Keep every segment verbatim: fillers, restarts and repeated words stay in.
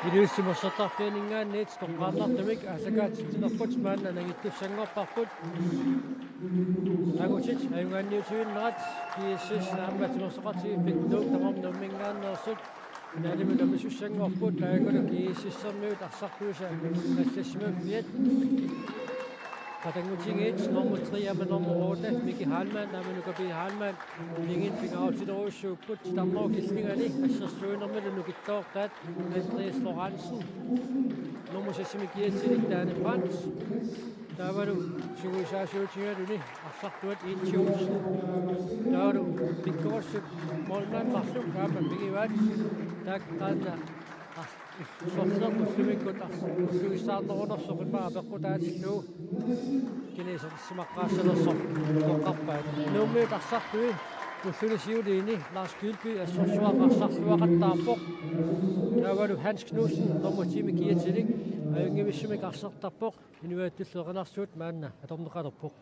Ilulissat timersortarfianinngaanniit toqqaannartumik aallakaatitsinerput maanna nangittussanngorparput. Angutit ajugaanniutivinnerat GSS aamma Timersoqatigiiffik Nuuk tamarmik Nuumminngaanneersut finalimi unammisussanngorput, taakkualu GSS-ermiut arsartuisa allassimaffiat. Qatanngutigiit nummer tre aamma nummer otte, Miki Heilmann aamma Nuka P. Heilmann, ilinnut pingaarutilerujussuupput, titarnerup killingani assersuinermilu nukittoortaat Andreas Lorentzen, nummer seksimi kiatsilik Dane Brandt, taavalu sungiusaasuutigaluni arsartuat Intius, taavalu pikkorissut målmandit marluk aamma pigivaat. Taakku taanna ars-, sorleq ullumikkut ars-, ullugissaarnerunersoq ippa apeqqutaatillugu kina isersimaqqaassanersoq toqqarpaat. Nuummiut arsartui ulluni siuliini Lars Kylby assorsuaq arsarluaqattaarpoq. Taavalu Hans Knudsen nummer ti-mi kiatsilik ajunngivissumik arsartarpoq. Inuiattullu erinarsuut maanna atorneqalerpoq.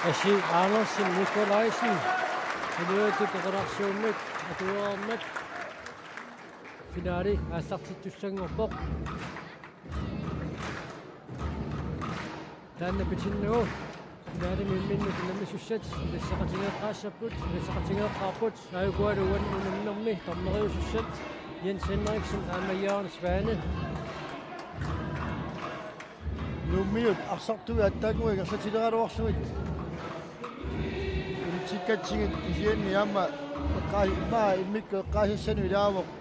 Asi Andersen Nikolajsen, inuiattut oqalarsuummik atuarmat, finale aallartittussanngorpoq. Taanna pitinnagu finalimi imminnut unammisussat ilasseqatigeeqqaassaput, ilasseqatigeeqqaarput, aajukualu uani unamminermi dommeriusussat Jens Henriksen aamma Jørgen Svane. Nuummiut arsartui attakkui ingerlatileraluarlugit inissikkatsigu, kisianni aamma eqqaa-, immaqa immikkut eqqaasassanut ilaavoq,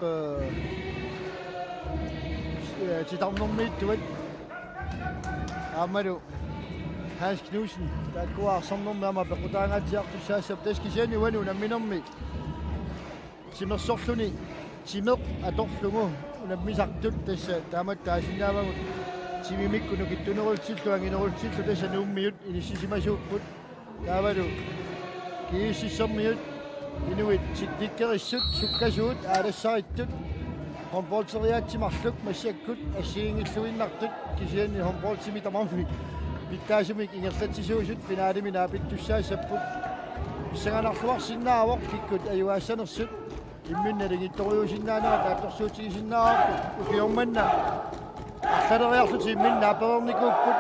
ee, titarnermiittuat aammalu Hans Knudsen, taakkua arsarnermi aamma peqqutaangaatsiartussaassappat, tassa kisianni uani unamminermi timersorluni timeq atorlugu unammisartut, tassa taamatut taasinnaavagut timimikkut nukittunerullutillu anginerullutillu, tassa Nuummiut inissisimasuupput. Taavalu GSS-ermiut inuit teknikkerissut, sukkasuut, aalassarittut, håndboldeeriaatsit marluk massakkut assigiinngilluinnartut, kisianni håndboldimi tamarmik pitsaasumik ingerlatsisuusut finalemi naapittussaassapput. Pissanganarluarsinnaavoq kikkut ajugaassanersut. Imminnut nalingittorujuusinnaanerat taartorsuutigisinnaavarput, ukioq manna arlaleriarlutik imminnut naapereernikuupput.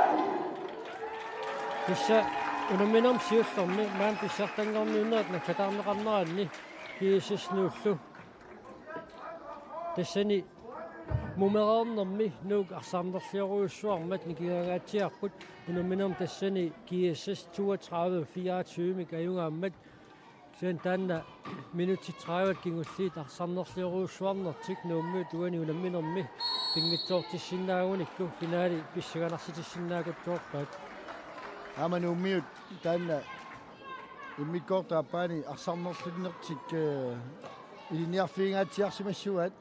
Tassa unamminermi siullermi maani pissartanngorniunnerit naggataarneqarneranni GSS-iullu. Tassani mumereernermi Nuuk arsarnerliorujussuarmat nikingaangaatsiarput, unamminermi tassani GSS toogtredive fireogtyve-mik ajugaammat. Kisianni taanna minutsit tredive kingulliit arsarnerliorujussuarnertik Nuummiut uani unamminermi pinngitsoortissinnaagunikku finale pissanganarsitissinnaagutsoorpaat. Aamma Nuummiut taanna immikkoortup aappaani arsarnerlinnertik, ee, ilinniarfigingaatsiarsimassuaat.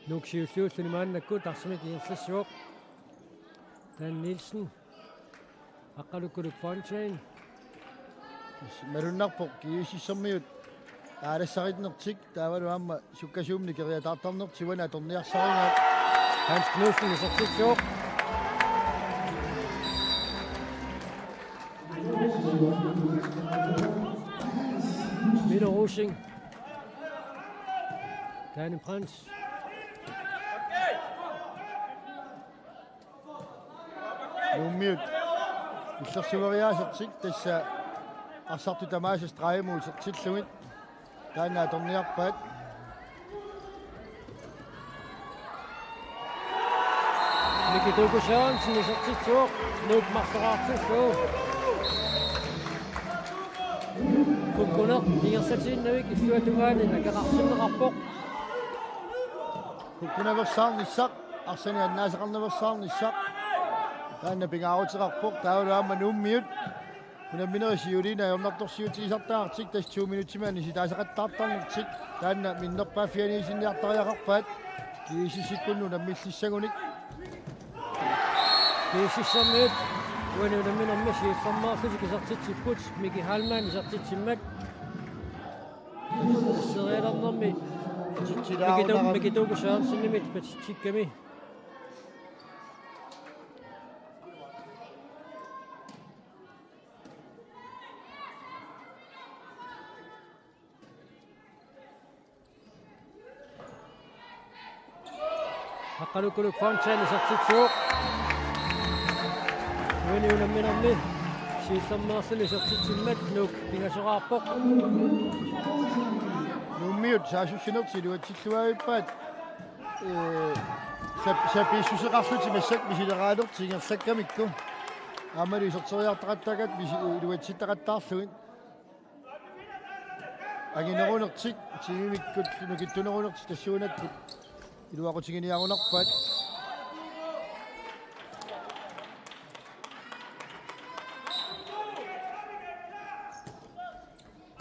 Nuuk siulliulluni maannakkut arsamik ingerlassivoq. Dan Nielsen. Aqqalukkuluk Fontaine. Malunnarpoq GSS-ermiut aalassarinnertik, taavalu aamma sukkasuumik nikeriataartarnertik uani atorniarsarigaat. Hans Knudsen isertitsivoq. Milo Rosing. Dane Brandt. Nuummiut. Illersueriaasertik tassa arsartut tamaasa stregimut isertillugit. Taanna atorniarpaat. Miki Tuku Sørensen isertitsivoq, Nuuk marloraartillugu. Kukkuneq ingerlatiinnavik illuatungaani akeqartinneqarpoq. Kukkunaveersaarnissaq, arsani annaasaqarnaveersaarnissaq. Taanna pingaaruteqarpoq, taavalu aamma Nuummiut unamminerit siuliini ajornartorsiutigisartagartik, tassa to minutsimik anisitaasaqattaartarnertik. Taanna minnerpaaffianiisinniartariaqarpaat. GSS-ikkut unammillissagunik. GSS-ermiut uani unamminermi siullermeerlutik isertitsipput, Miki Heilmann isertitsimmat. Serialernermi Miki Tuku, Miki Tuku Sørensenimit patitsikkami. Aqqalukuluk Fontaine isertitsivoq. Uani unamminermi siullermeerluni isertitsimmat Nuuk pingasoraarpoq. Nuummiut saassussinertik iluatsilluaavippaat. Ee, sap-, sapiissuseqarlutik massakkut misileraalertik ingerlakkamikku. Aammalu iserteriartaqattaakkat misi-, iluatsittaqattaarlugit. Anginerunertik, tiimimikkut nukittunerunertik tassuunakkut iluaqutiginiarunarpaat.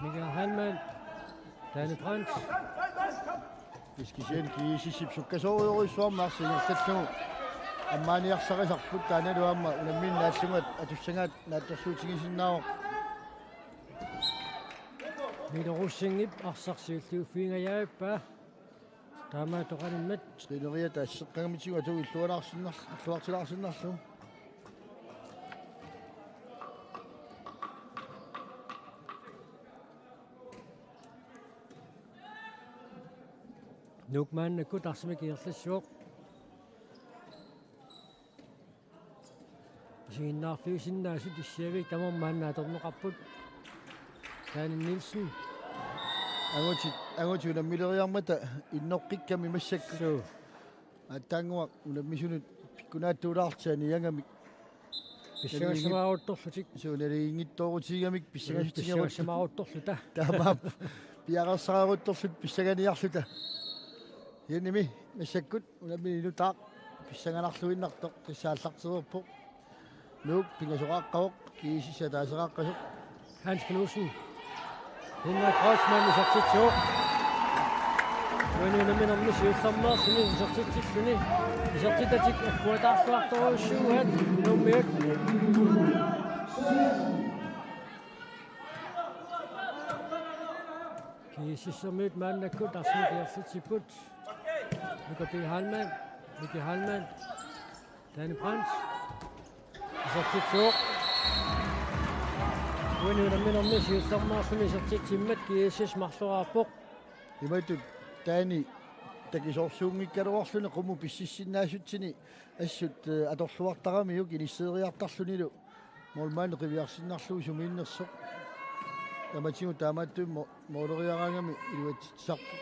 Mika Heilmann, Dane Brandt. Iskisian GSS-ip sukkasoorujussuarmik arsaq ingerlallugu ammaaniarsarisarput, taannalu aamma unammineq naallunga atussagaat naatsorsuutigisinnaavoq. Milo Rosingip arsaq siulliuffigingajavippaa. Taamaattoqarmat. Træneriata asseqqagamitigut atuilluarsinnarl-, illuartilaarsinnarlugu. Nuuk maannakkut arsamik ingerlassivoq. Isiginnaarfiusinnaasut issiaviit tamarmik maanna atorneqarput. Daniel Nielsen. Angutit, angutit unammileriarmata innoqqikkami massakkut. Suu. Aatsaannguaq unammisunut pikkunaattuulaartianiangamik. Pissangassamaaruttorlutik. Suu, naligiinngitsoorutigigamik pissangasutigeruttorlutik. Pissangassamaaruttorluta. Taamaappoq. Piareersareruttorlutik pissanganiarluta. Ianimi massakkut unammineq nutaaq pissanganarluinnartoq tassa aallartereerpoq. Nuuk pingasoqaqqavoq, GSS ataaseqaqqasoq. Hans Knudsen. Henrik Kreutzmann isertitsivoq. Uani unamminermi siullermeerluni isertitsilluni. Isertitatik agguataarluartorujussuugaat Nuummiut. GSS-ermiut maannakkut arsamik ingerlatsipput. Mika P. Heilmann, Miki Heilmann, Dane Brandt. Isertitsivoq. Uani unamminermi siullermeerluni isertitsimmat GSS marloraarpoq. Imatut Dane takisoorsuunngikkaluarluni qummut pississinnaasutsini assut, eh, atorluartaramiuk inisseeriartarlunilu. Målmandi qiviarsinnarlugu sumiinnersoq. Tamatigut taamaattumik mo-, måleriaraangami iluatsitsisarpoq.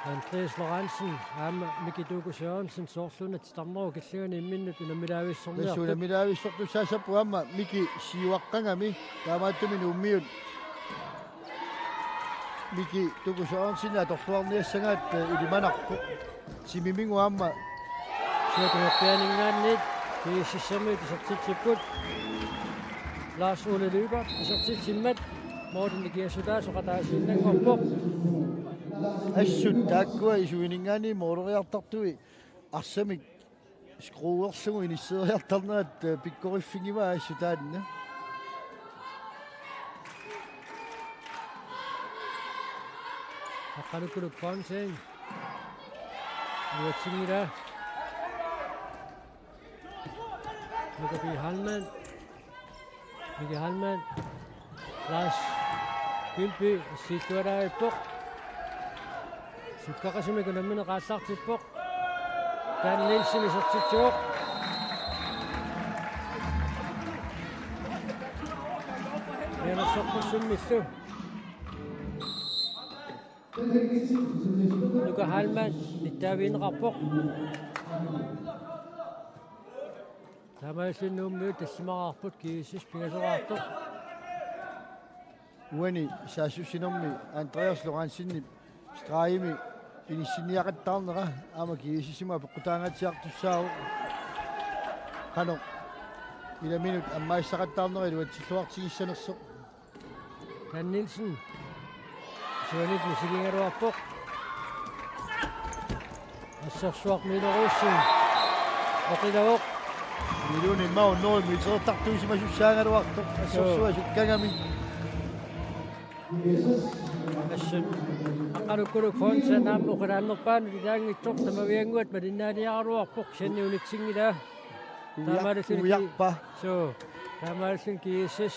Andreas Lorentzen aamma Miki Tuku Sørensen soorluuna titarnerup killingani imminnut unammilaavissorniartut. Tassa unammilaavissortussaassapput aamma Miki siuaqqagami, taamaattumik Nuummiut Miki Tuku Sørensen atorluarniassagaat, eh, ilimanarpoq. Timimigut aamma. Siorpianinngaanniit GSS-ermiut isertitsipput. Lars Ole Lyberth isertitsimmat. Målini kiassutaasoq ataasiinnanngorpoq. Assut taakkua isuininngaanniit måleriartartui arsamik skruerlugu inisseeriartarnerat, eh, pikkoriffigivaa assut taanna. Aqqalukuluk Fontaine. Iluatsinngilaa. Mika P. Heilmann. Miki Heilmann. Lars Kylpi siittualaarpoq. Sukkaqasumik unammineq aallartippoq. Dan Nielsen isertitsivoq. Mianersorpassummillu. Nuka Heilmann nittaavigineqarpoq. Taamaalilluni Nuummiut tallimaqarput, GSS pingasoraartoq. Uani saassussinermi Andreas Lorentzen stregimi inissinniaqattaarnera aamma GSS-imut apeqqutaangaatsiartussaavoq. Qanoq ilaminut ammassaqattaarnera iluatsilluartigissanersoq. Dan Nielsen. Suanit misiligaluarpoq. Assersuaq Milo Rosing. Oqilavoq. Miluni maunnorimik itertartuisimasussaagaluartoq. Assersuaq sukkagami. Assut Aqqalukkuluk Fonsen aamma oqilaannerpaanut ilaanngitsoq tamaviannguat malinnaaniaraluarpoq, kisianni unitsinngilaa. Uja-, taamaalilluni ki-, ujarpa. Suu, taamaalilluni GSS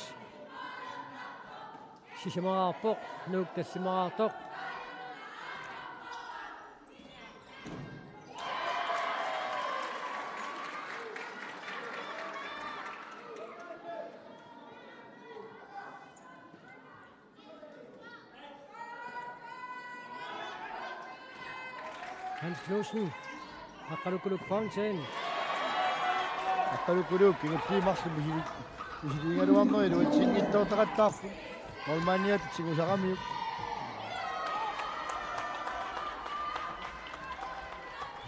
sisamaqarpoq, Nuuk tallimaqartoq. Hans Knudsen, Aqqalukkuluk Fonsen. Aqqalukkuluk kingulliit marluk misili-, misiligaluarnerit iluatsinngitsoortaqattaarput. Målmandiata tigusaramiuk.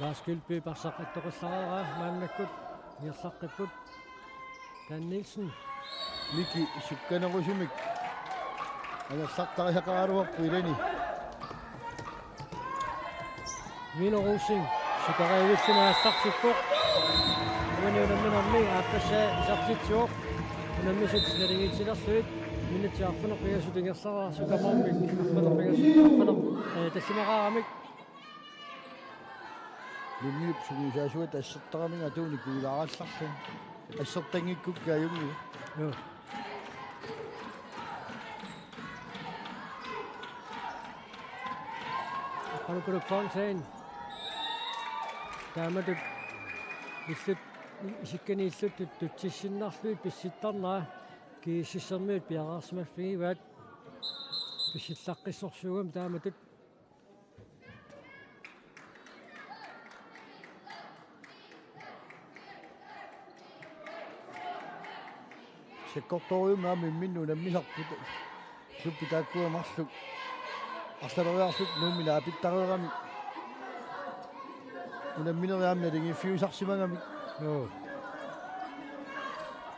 Lars Kylpi parsaq attoqallaraa maannakkut ingerlaqqipput. Dan Nielsen. Miki sukkanerusumik angerlartarisaqaraluarpoq ilani. Milo Rosing, sukariuilluni aallartippoq. Uani unamminermi aappassaa isertitsivoq. Unammisut naligiitsilerlugit minutsit arfineq-pingasut ingerlareersoq tamarmik. Arfineq-pingasut, arfineq, eh, tallimaqaramik. Nuummiup sungiusaasuata assertaramiga atuunik kuulaarallarlu. Assertanngikkukku ajunngilaq. Joo. Aqqalukkuluk Fonsen. Taamatut illut, isikkani illuttut tutsissinnarlugit pissittarnera GSS-ermiut piareersimaffigivaat. Pissillaqqissorsuugami taamatut. Sakkortoorujussuarmik aamma imminnut unammisarput. Klubbit taakkua marluk arlaleriarlutik Nuummi naapittareeramik. Unamminerit aamma naligiiffiusarsimagamik. Joo.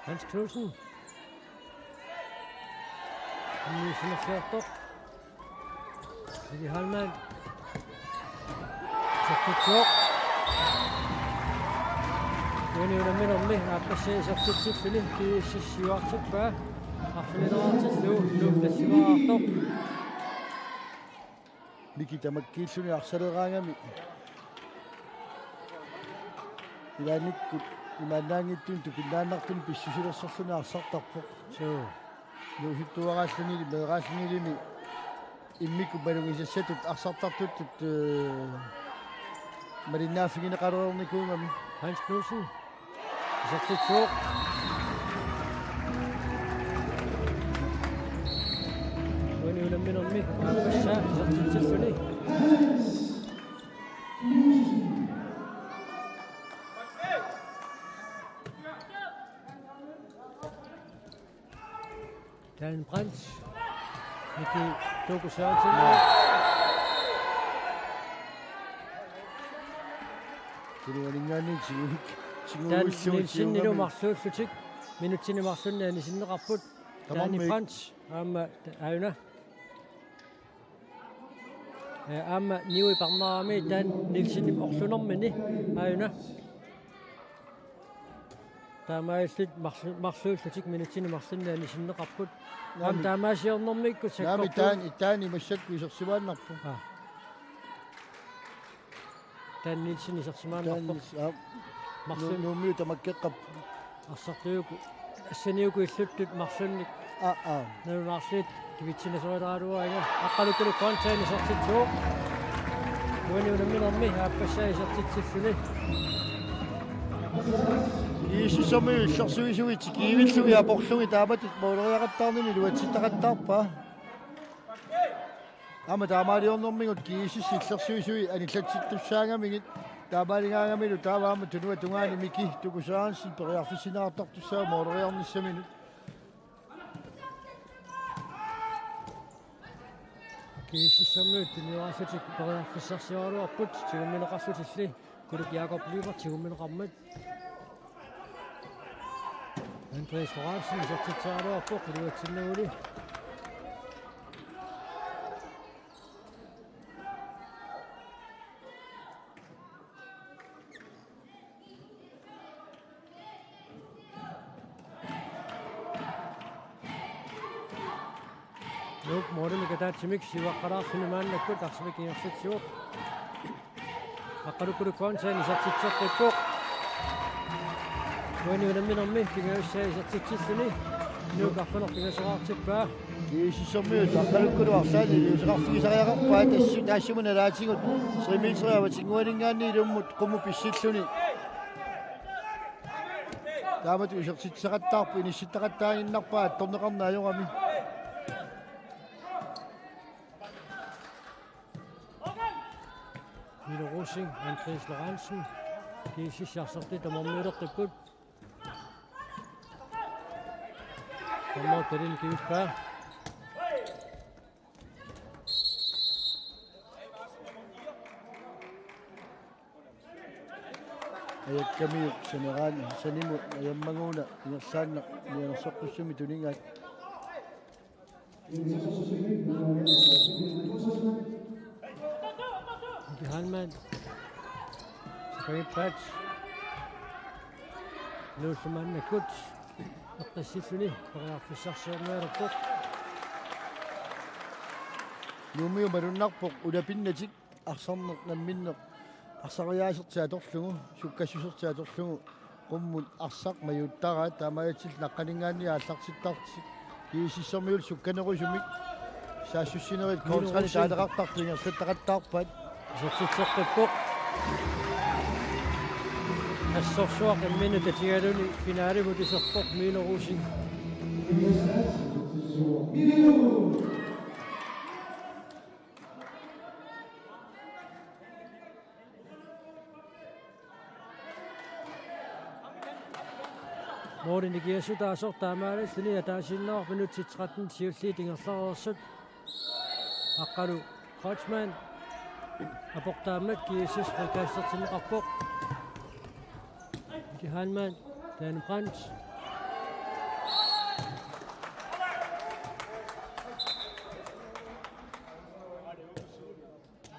Hans Knudsen. Nuummi sinersiartoq. Miki Heilmann. Isertitsivoq. Uani unamminermi aappassaa isertitsilluni GSS siuartippaa. Arfinilaartillugu Nuuk tallimaqartoq. Miki tamakkiilluni arsaleraangami. Ilaannikkut imaannaanngitsunik tupinnaannartunik pissusilersorluni arsartarpoq. Suu. Nuusuttuaraalluni, meeraallunilimi immikkut malugisassatut arsartartuttut, eh, malinnaaffigineqalereernikuugami. Hans Knudsen. Isertitsivoq. Uani unamminermi aappassaa isertitsilluni. Dan Brandt. Miki Toku Sørensen. Tunuaninngaanniit tigu-, Dan tiguillugu Nielsen tiugami. Ilu marluullutik. Minutsini marlunni anisinneqarput. Tamarmik. Dani Brandt. Aamma ta-, aajuna. Eh, aamma niui parnaarami Dan Nielsenip orlunermini aajuna. Taamaalillutik marlu-, marluullutik minutsini marlunni anisinneqarput. Aamma naamik. Taamaasiornermikkut naamik sakkortuut. Taan-, taani massakkut isersimaannarpoq. Aa. Dan Nielsen isersimaannarpoq. Dan Niels-, aa. Marlun-. Nu-, Nuummiut tamakkeqqap. Arsartuuku. Assaniuku illuttut marlunnik. Aa, aa. Nalunaarlutik kivitsinneqartaraluaraangat. Aqqalukkuluk Grøntsjæni isertitsivoq. Uani unamminermi aappassaa isertitsilluni. G S S-ermiut illersuisuit tikiivillugit aporlugit taamatut måleriaqattaarnini iluatsitaqattaarpaa. Aamma taamaaliornermigut G S S illersuisuit anillatsittussaagamigit taamaaligaangamilu taava aamma tunuata tungaani Miki Tuku Sørensen periarfissinneqartartussaavoq måleriarnissaminut. G S S-ermiut tunioraassutik periarfissarsioraluarput tigummineqarlutilli Kuluk Jakob Lyberth tigummineqarmat. Andreas Lorentzen isertitseraluarpoq iluatsinnaguli. Nuuk målimik ataatsimik siuaqqalaarluni maannakkut arsamik ingerlatsivoq. Aqqalukkuluk Grøntsjæni isertitseqqippoq. Uani unamminermi pingajussaa isertitsilluni Nuuk arfineq-pingasoraartippaa. G S S-ermiut Aqqalukkuluk arlaannik iliuuseqarfigisariaqarpaat tassa taassuma nalaatigut tre meter avatinnguaninngaanniit ilummut qummut pissilluni. Taamatut isertitseqattaarput inissittaqattaaginnarpaa attorneqarneq ajorami. Milo Rosing, Andreas Lorentzen, G S S arsartut tamarmiuleqqipput. Tamarmik talinni kivippaa. Ajakkamiuk saneraani sanimut ajammaguuna ingerlaannaq mianersoqqissumik tunigaat. Miki Heilmann. Springback. Nuullu maannakkut eqqissilluni periarfissarsiornialerpoq. Nuummiut malunnarpoq ulapinnatik arsarneq namminneq arsariaasertik atorlugu sukkassusertik atorlugu qummut arsaq majuttaraat taamaalillutillu naqqaninngaanniit aallartittarlutik G S S-ermiullu sukkanerusumik saassussinerit kontranik taaleqartartut ingerlattaqattaarpaat. Isertitseqqippoq. Assorsuaq imminut tatigaluni finalimut iserpoq Milo Rosing. Måli nikiassutaasoq taamaalilluni ataasiinnarmut minutsit tretten siulliit ingerlareersut. Aqqalu Kreutzmann aportaammat G S S frikastertinneqarpoq. Miki Heilmann, Dan Brandt.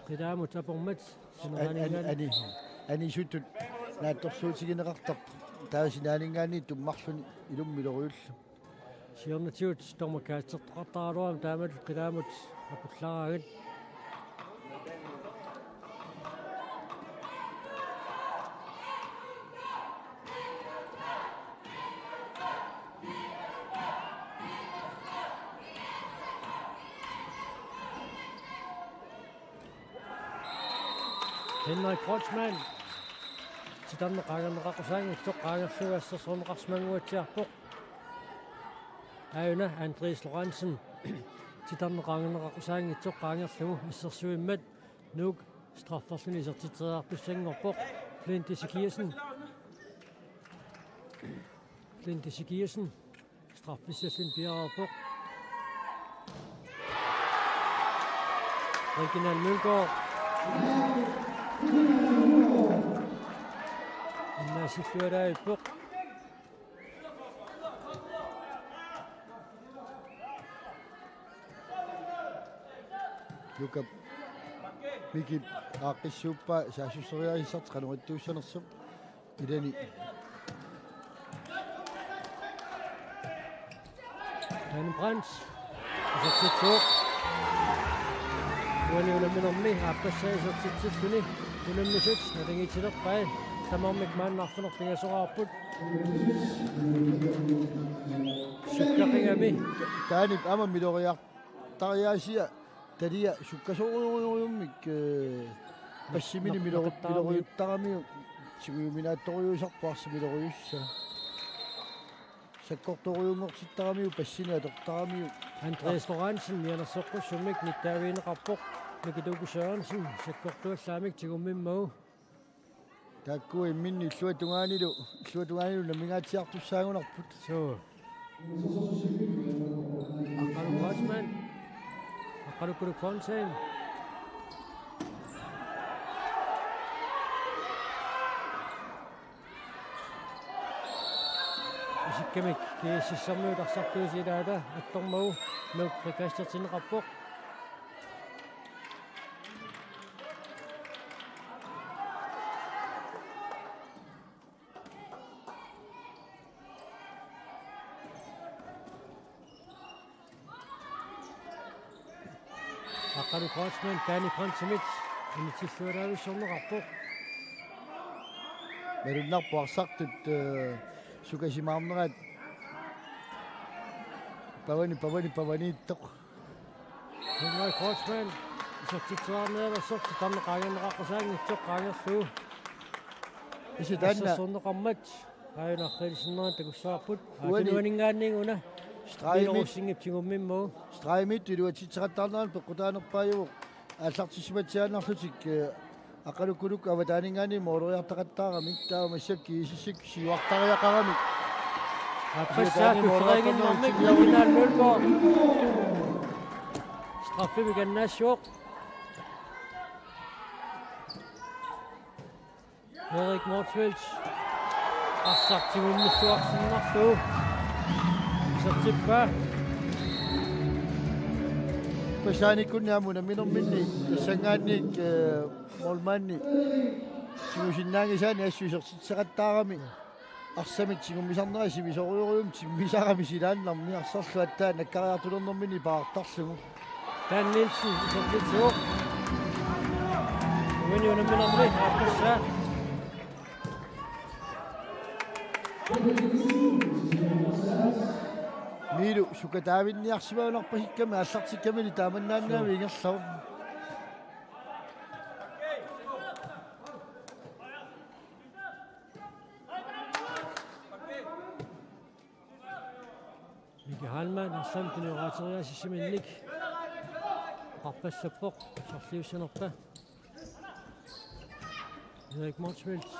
Qilaamut apormat. An-, an-, ani-, anisutut naatsorsuutigineqartarpoq. Taava sinaaninngaanniit tummarluni ilummilorujullu. Siornatigut dommerkaastertoqartaraluarami taamatut qilaamut apullaaraangat. Henrik Kreutzmann. Titarneq qaangerneqaqqusaanngitsoq qaangerlugu assersorneqarsimannguatsiarpoq. Aajuna Andreas Lorentzen. Titarneq qaangerneqaqqusaanngitsoq qaangerlugu assersuimmat Nuuk strafferluni isertitseriartussanngorpoq. Flint Ezekiassen. Flint Ezekiassen. Straffissalluni piareerpoq. Reginald Mølgaard. Innaassillualaarpoq. Luka Mikip aaqqissuuppaa saassusseriaassartik qanoq ittuussanersoq. Ilani. Dan Brandt. Isertitsivoq. Uani unamminermi aappassaa isertitsilluni. Unammisut naligiitsilerpai. Tamarmik maanna arfineq-pingasoraarput. Sukkaqiga Taanna aamma miloriartariaasia talia sukkasoorujussuarmik, eh, passimini milori-, miloriuttaramiuk tigujuminaattorujussuusarpoq arsaq miloriussaa. Sakkortoorujunngortittaramiuk passini atortaramiuk. Andreas Lorentzen mianersoqqussummik nittaavigineqarpoq Miki Tuukku Sørensen sakkortuallaamik tigummimmagu. Taakku imminnut illuatungaanilu, illuatungaanilu namingaatsiartussaagunarput. Suu. Aqqaluk Kreutzmann. Aqqaluk Kuluk Fontain. Isikkamik G S S-ermiut arsartuusilaata attormagu Nuuk frikastertinneqarpoq. Aqqaluk Kreutzmann, Danny Brandt-Schmidt, initilluaraavissorneqarpoq. Malunnarpoq arsartut, eh, sukasimaarnerat. Pavani, pavani, pavaniittoq. Henrik Kreutzmann, isertitsiarnialersoq, titarneq qaangerneqaqqusaanngitsoq qaangerlugu. Isi taanna. Assersorneqarmat. Aajuna arriillisinnerani takussavarput. Uani. Atunuaninngaanniit una. Stregi mit-, Peter Rosingip tigummimmagu. Stregi mittut iluatsitseqattaarnerani peqqutaanerpaajuvoq. Aallartissimatsiaannarlutik, eh, Aqqaluk Kuluk avataaninngaanniit mooleriartaqattaaramik taava massakkut G S S-ikkut siuartariaqaramik. Aappassaa siutaani tulleriiginnarmik mooleriartornermik Martin Nørgaard Mølgaard. Straffemik annaassivoq. Erik Motzfeldt. Arsaq tigummilluarsinnarlugu. Isertippaa. Passaaniikkunni aamma unamminerminni tassanngaanniit, eh, målmandi tigusinnaanngisaani assut isertitseqattaarami. Arsamik tigummisarnera sivisoorujussuarmik timmisarami silaannarmi arsarlu aatsaat nakkariartulernermini paartarlugu. Dan Nielsen isertitsivoq. Uani unamminermi aappassaa. Miilu sukataavinniarsimagunarpasikkami aallartikkamili taamannaannaavik ingerlavoq. Miki Heilmann, arsamik tunioraateriaasissiminnik. Oqarpallappoq, sorliussanerpa. Erik Motzfeldt.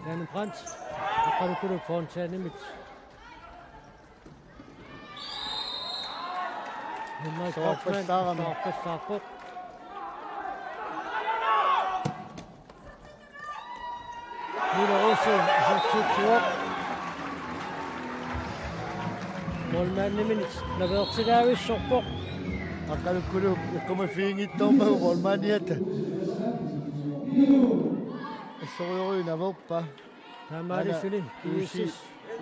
Danny Brandt. Aqqaluk Kuluk Fontainimit. Henrik Kreutzmann. Soorpassaarami. Soorpassaarpoq. Peter Rosing isertitsivoq. Målmandiminik naveertilaavissorpoq. Aqqaluk Kuluk eqqumaffiginngitsoormagu målmandiata. Assorujussuaq naveerpa. Taamaalissuni Aana G S S. Uusi,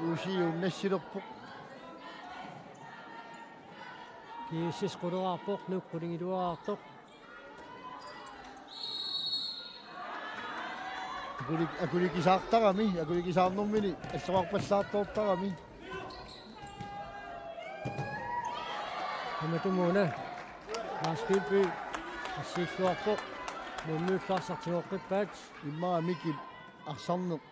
uusi unnassilerpoq. G S S quleraarpoq, Nuuk qulingiluaartoq. Akulik-, akulikisaartarami, akulikisaarnermini alloqarpallaartoortarami. Tamatumuuna Lars Skibby assiilluarpoq, Nuummiut arsaq tigoqqippaat. Immaqa Mikip arsarneq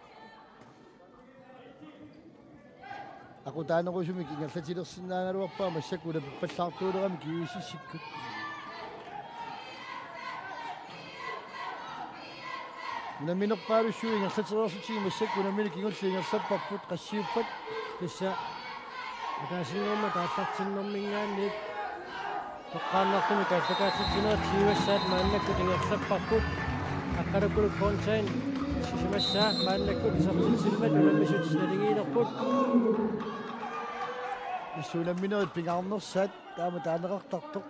aqutaanerusumik ingerlatilersinnaagaluarpaa massakkut ulapippallaartuulerami G S S-ikkut. Unamminerpaalussuit ingerlatereerlutigu massakkut unammineq kingulleq ingerlapparput, qassiuppat? Tassa ataasinngormat aallartinnerminngaanniit toqqaannartumik aallakaatitsinerit siuassaat maannakkut ingerlapparput. Aqqaluk Kuluk Fontain sisamassaa maannakkut isertitsimmat unammisut naligiilerput. Tassa unamminerit pingaarnersaat taama taaneqartartoq.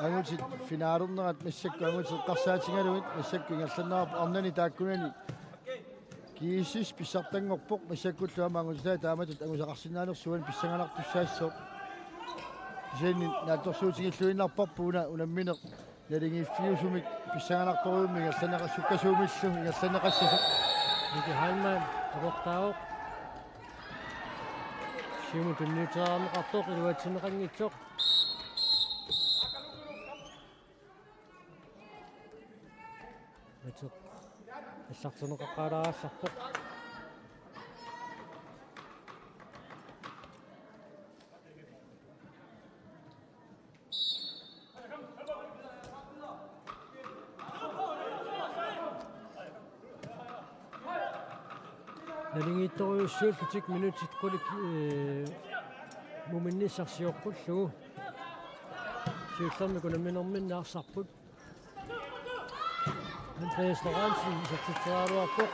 Angutit finalernerat massakkut angutit eqqarsaatigalugit massakkut ingerlanneqarpoq arnani taakkunani. G S S pissartanngorpoq massakkullu aamma angutitaat taamatut angusaqarsinnaanersuani pissanganartussaassooq. Kisianni naatsorsuutigilluinnarparput una unammineq naligiiffiusumik pissanganartorujummik ingerlanneqas-, sukkasuumillu ingerlanneqassasoq. Miki Heilmann aportaavoq. Siumut tunniuteriarneqartoq iluatsinneqanngitsoq. Ateq allartinneqaqqaalaarallarpoq. Naligiittorujussuullutik minutsit qulit, ee, muminnissarsioqqullugu. Siullermik unamminerminni arsarput. Andreas Lorentzen isertitseriaraluarpoq.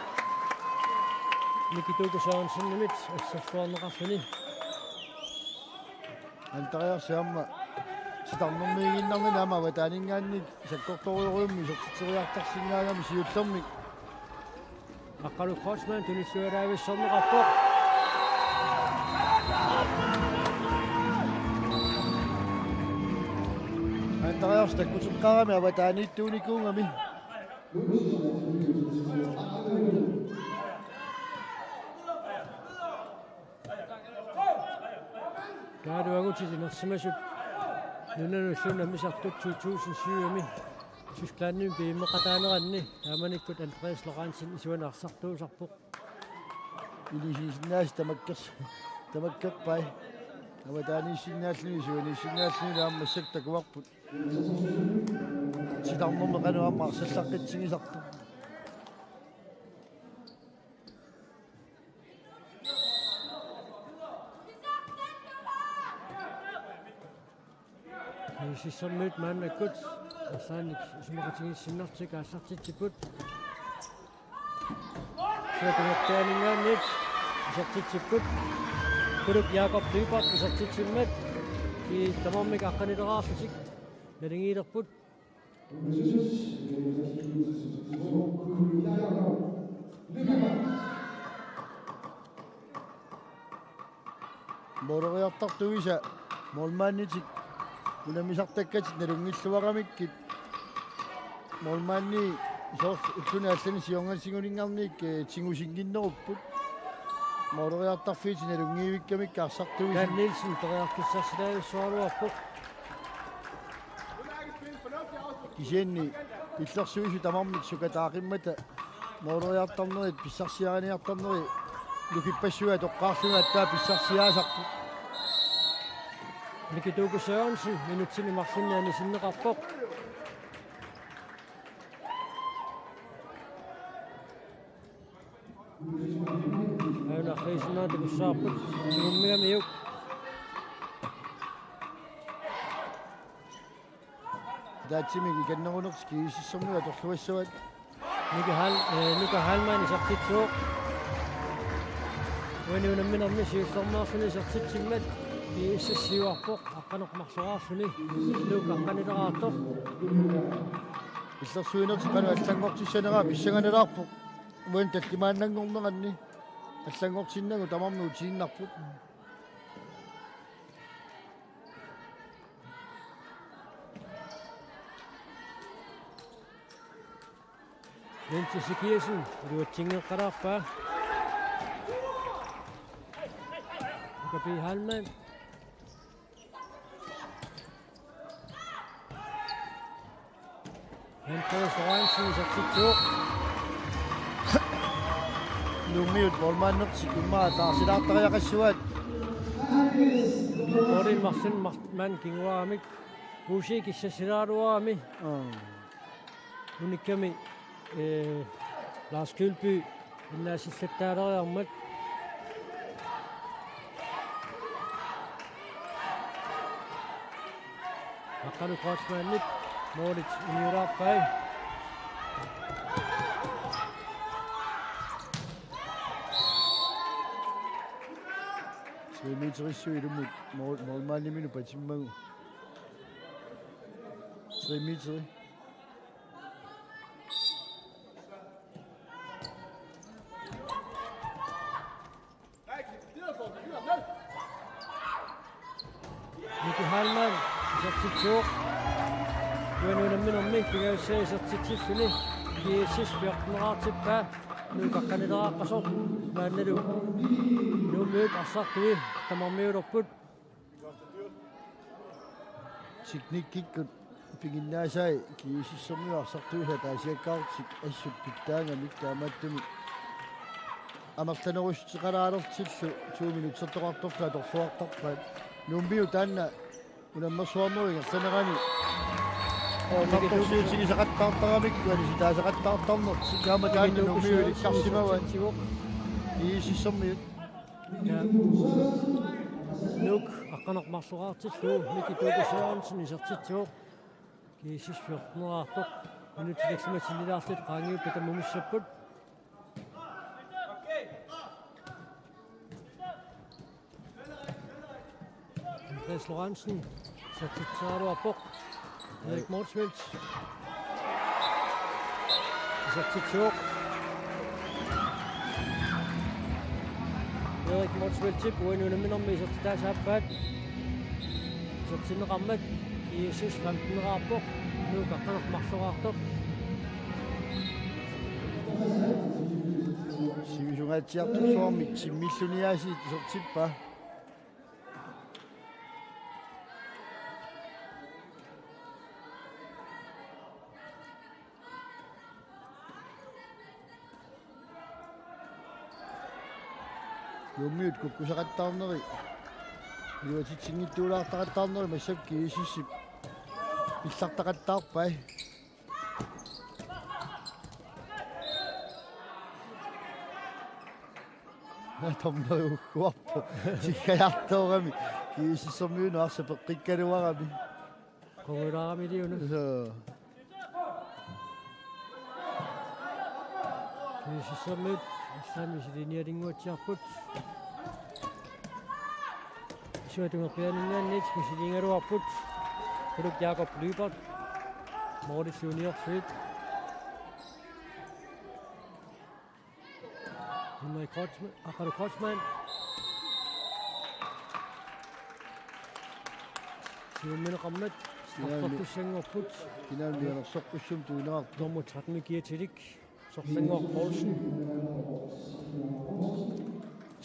Miki Tuuku Sørensenimit assersuarneqarluni. Andreas aamma titarnermiiginnarnini aamma avataaninngaanniit sakkortorujorujummik isertitseriartarsinnaagami siullermik. Aqqalu Kreutzmann tunillualaavissorneqarpoq. Andreas takkuteqqaarami avataaniittuunikuugami. Taava angutit inersimasut nunanullu nammisartut to tusind syv-imi Tysklandimi piummeqataaneranni taamanikkut Andreas Lorentzen isuani arsartuusarpoq. Ilisisinnaasut tamakkers-, tamakkerpai. Avataaniissinnaalluni isuaniissinnaalluni aamma massakkut takuarput. Titarnermi qanoq aamma arsallaqqissagisartoq. GSS-ermiut maannakkut arlaannik isumaqatigiissinnarlutik aallartitsipput. Siornatigut isertitsipput. Kuluk Jakob Dyberth isertitsimmat. Kisianni tamarmik aqqanileraarlutik naligiilerput. Måleriartartuisa målmanditik unammisartakkatik nalunngilluaramikkit målmandi soorlu ulluni allani siornatigut ingerlanerani, eh, tigusinnginnerupput. Måleriartarfiit nalunngikkamikku arsartuisa. Dan Nielsen periarfissarsilaajussuaraluarpoq. Kisianni illersuisut tamarmik sukataaqimmata måleriartarnerit pissarsiariniartarneri nukippassuit toqqaarlugit aatsaat pissarsiaasarput. Miki Tuuku Sørensen minutsini marlunni anisinneqarpoq. Aana Friisenaa takussavarput tigummigamiuk. Ataatsimik ikannerunertik GSS-ermiut atorluassavaat. Nuka Hal-, eh, Nuka Heilmann isertitsivoq. Uani unamminermi siullermeerluni isertitsimmat GSS siuarpoq aqqaneq-marloraarluni. Nuka aqqanileraartoq. Illersuinertik qanoq allanngortissaneraa pissanganalaarpoq. Uani tallimaannanngorneranni allanngortinnagu tamarmik utiinnarput. Jens Ezekielsen iluatsinngeqqalaarpaa. Nuka P. Heilmann. Andreas Lorentzen isertitsivoq. Nuummiut målmandertik immaqa taarsilaartariaqassuaat. Målip marlunnik mar-, maanna kinguaramik. Uusi kissassilaaraluarami. Aa. Unikkami, eh, Lars Kølby innaasillattaaleriarmat. Aqqalu Kreutzmannip målit uniulaarpai. Tre meterissuit ilummut mål-, målmandiminut patimmagu. Tre meteri. Miki Heilmann isertitsivoq. Uani unamminermi pingajussaa isertitsilluni GSS fjorteneqartippaa. Nuuk aqqanileraqqasoq maannalu Nuummiut arsartui tamarmiulerput. Teknikkikkut piginnaasai GSS-ermiut arsartuisa ataasiakkaarlutik assut pitsaagamik, taamaattumik amerlanerussuteqalaalertillu to minutsertoqartorlu atorluartarpaat. Nuummiut taanna unammersuarnerup ingerlanerani aamma torsiutigisaqattaartaramikku anisitaasaqattaartarnertik, taama taanna Nuummiut ilikkarsimavaat. GSS-ermiut. Ja. Nuuk aqqaneq-marloraartillugu Miki Tuuku Sørensen isertitsivoq. GSS fjorteneraartoq. Minutsit ilaassuma sinnilaarlutik qaangiuppata tamumissapput. Andreas Lorentzen isertitseriaraluarpoq. Erik Motzfeldt isertitsivoq. Erik Motzfeldtip uani unamminermi isertitaasa aappaat. Isertinneqarmat GSS femteneraarpoq, Nuuk aqqaneq-marloraartoq. Sivisungaatsiartorsuarmik timmilluniaasiit isertippaa. Nuummiut kukkusaqattaarneri, iluatsitsinngitsuulaartaqattaarneri massakkut GSS-ip pillartaqattaarpai. Dommeri ugguarpoq. Tikkajartoorami. GSS-ermiunut arsaq peqqikkaluarami. Qungulaarami iliunut. Joo. GSS-ermiut arsaq misiliiniarinnguatsiarput. Isuatungerpianinngaanniit misiliigaluarput. Uluk Jakob Lyberth, Morten Junior Sweet. Henrik Kreutzmann, Aqalu Kreutzmann. Siummineqarmat. Kinaami. Straffertussanngorput. Kinaami anersoqqussum tuineqartoq. Nummer tretten Mikiatilik. Sorsanngooq Poulsen.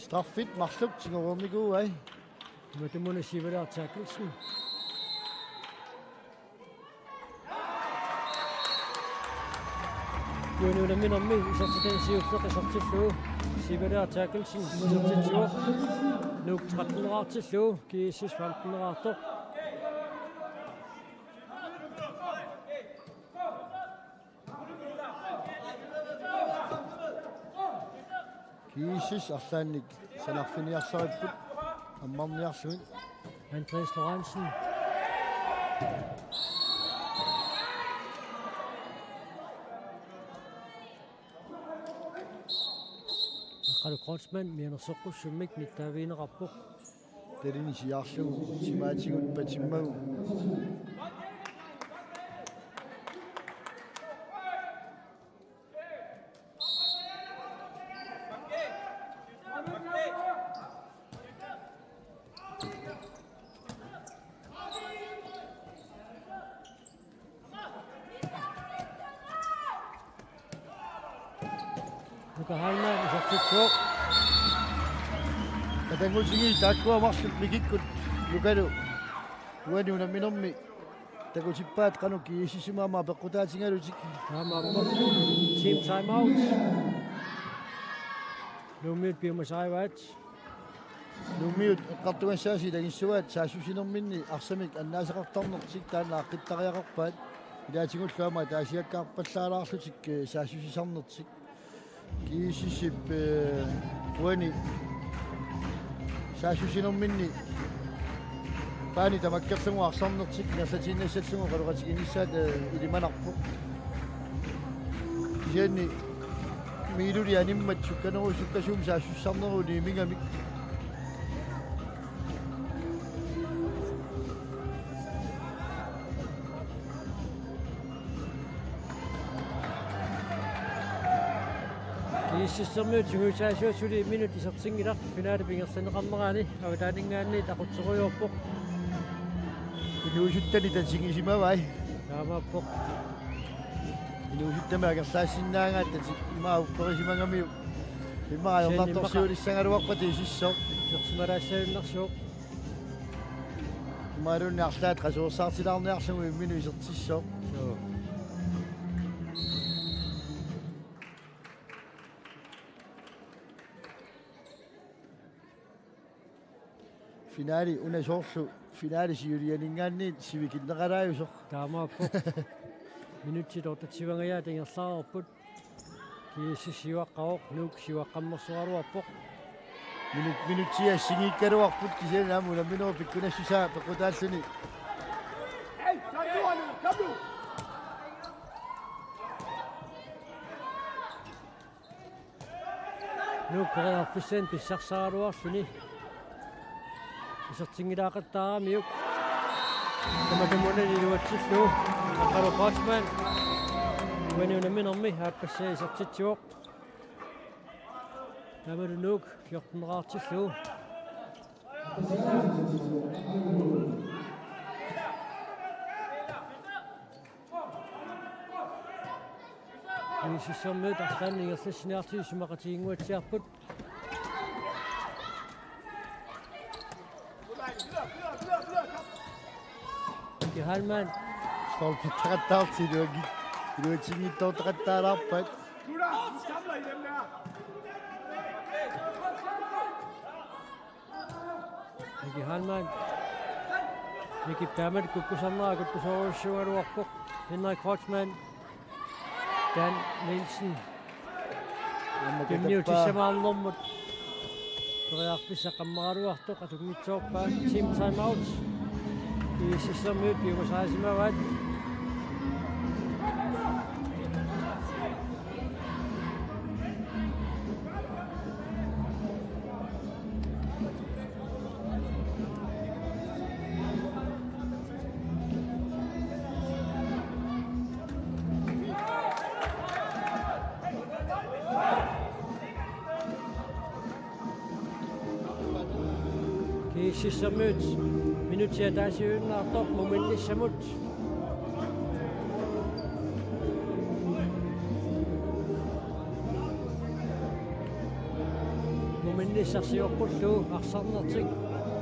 Straffit marluk tigoreernikuuai. Imatut-una Sivert Terkelsen. Uani unamminermi isertitaasa siulleq isertillugu Sivert Terkelsen isertitsivoq. Nuuk tretteneraartillugu GSS femteneraartoq. GSS arlaannik sanarfiniarsaripput ammarniarlugit. Andreas Lorentzen. Aqalu Kreutzmann mianersoqqussummik nittaavigineqarpoq. Talini siaarlugu timaatigut patimmagu. Nuka Heilmann isertitsivoq. Qatanngutigiit taakkua marluk Mikikkut Nukalu uani unamminermi takutippaat qanoq GSS-imut aamma peqqutaatigalutik. Aamma aappoq. Team timeout. Nuummiut piumasarivaat. Nuummiut eqqartugassaasi ilagissuaat saassussinerminni arsamik annaasaqartarnertik, taanna aaqqittariaqarpaat. Ilaatigullu aamma ataasiakkaarpallaalaarlutik, eh, saassussisarnertik. GSS-ip, eh, uani saassussinerminni paani tamakkerlugu arsarnertik ingerlatiinnassallugu oqaloqatiginissaat, eh, ilimanarpoq. Kisianni miiluli animmat sukkaneru-, sukkasuumik saassussisarnerup unammigamik. GSS-ermiut sungiusaasuat suli minut isertinngilaq finalip ingerlanneqarnerani avataaninngaanniit aqutserujoorpoq. Inuusuttani tatigisimavai. Taamaappoq. Nuusuttami angerlaassinnaagatta ima upperisimagamiuk. Ima ajornartorsiulissagaluarpat iisissoq. Sersimalaassaannersuuq. Imaluunniit arlaat qasuersaartilaarniarlugu imminut isertissoq. Suu. Finali una soorlu finali siulianinngaanniit sivikinneqalaajusoq. Taamaappoq. Minutsit otteogtyve-nngajat ingerlareerput. G S S siuaqqavoq, Nuuk siuaqqammersoraluarpoq. Minut-, minutsit assigiikkaluarput kisianni aamma unamminerup pikkunassusaa peqqutaalluni. Nuuk periarfissanik pissarsaraluarluni. Isertinngilaaqattaaramiuk. Tamatumunnga iluatsillugu. Aqqalu Kreutzmann. Uani unamminermi aappassaa isertitsivoq. Taamalu Nuuk fjorten-eraartillugu. G S S-ermiut arlaannik ingerlassiniartut isumaqatiginnguatsiarput. Miki Heilmann. Stolpertaqattaartut iluangi-, iluatsinngitsoortaqattaalaarpat. Miki Heilmann. Miki taamani kukkusarnera kukkusoorujussuugaluarpoq. Henrik Kreutzmann. Dan Nielsen. Aamma katappaa. Tunniutissamaarnermut. Periarfissaq qammaraluartoq atunngitsoorpaa. Team timeout. G S S-ermiut piumasarisimavaat. G S S-ermiut minutsit ataasiinnartoq muminnissamut. Muminnissaq sioqqullugu arsarnertik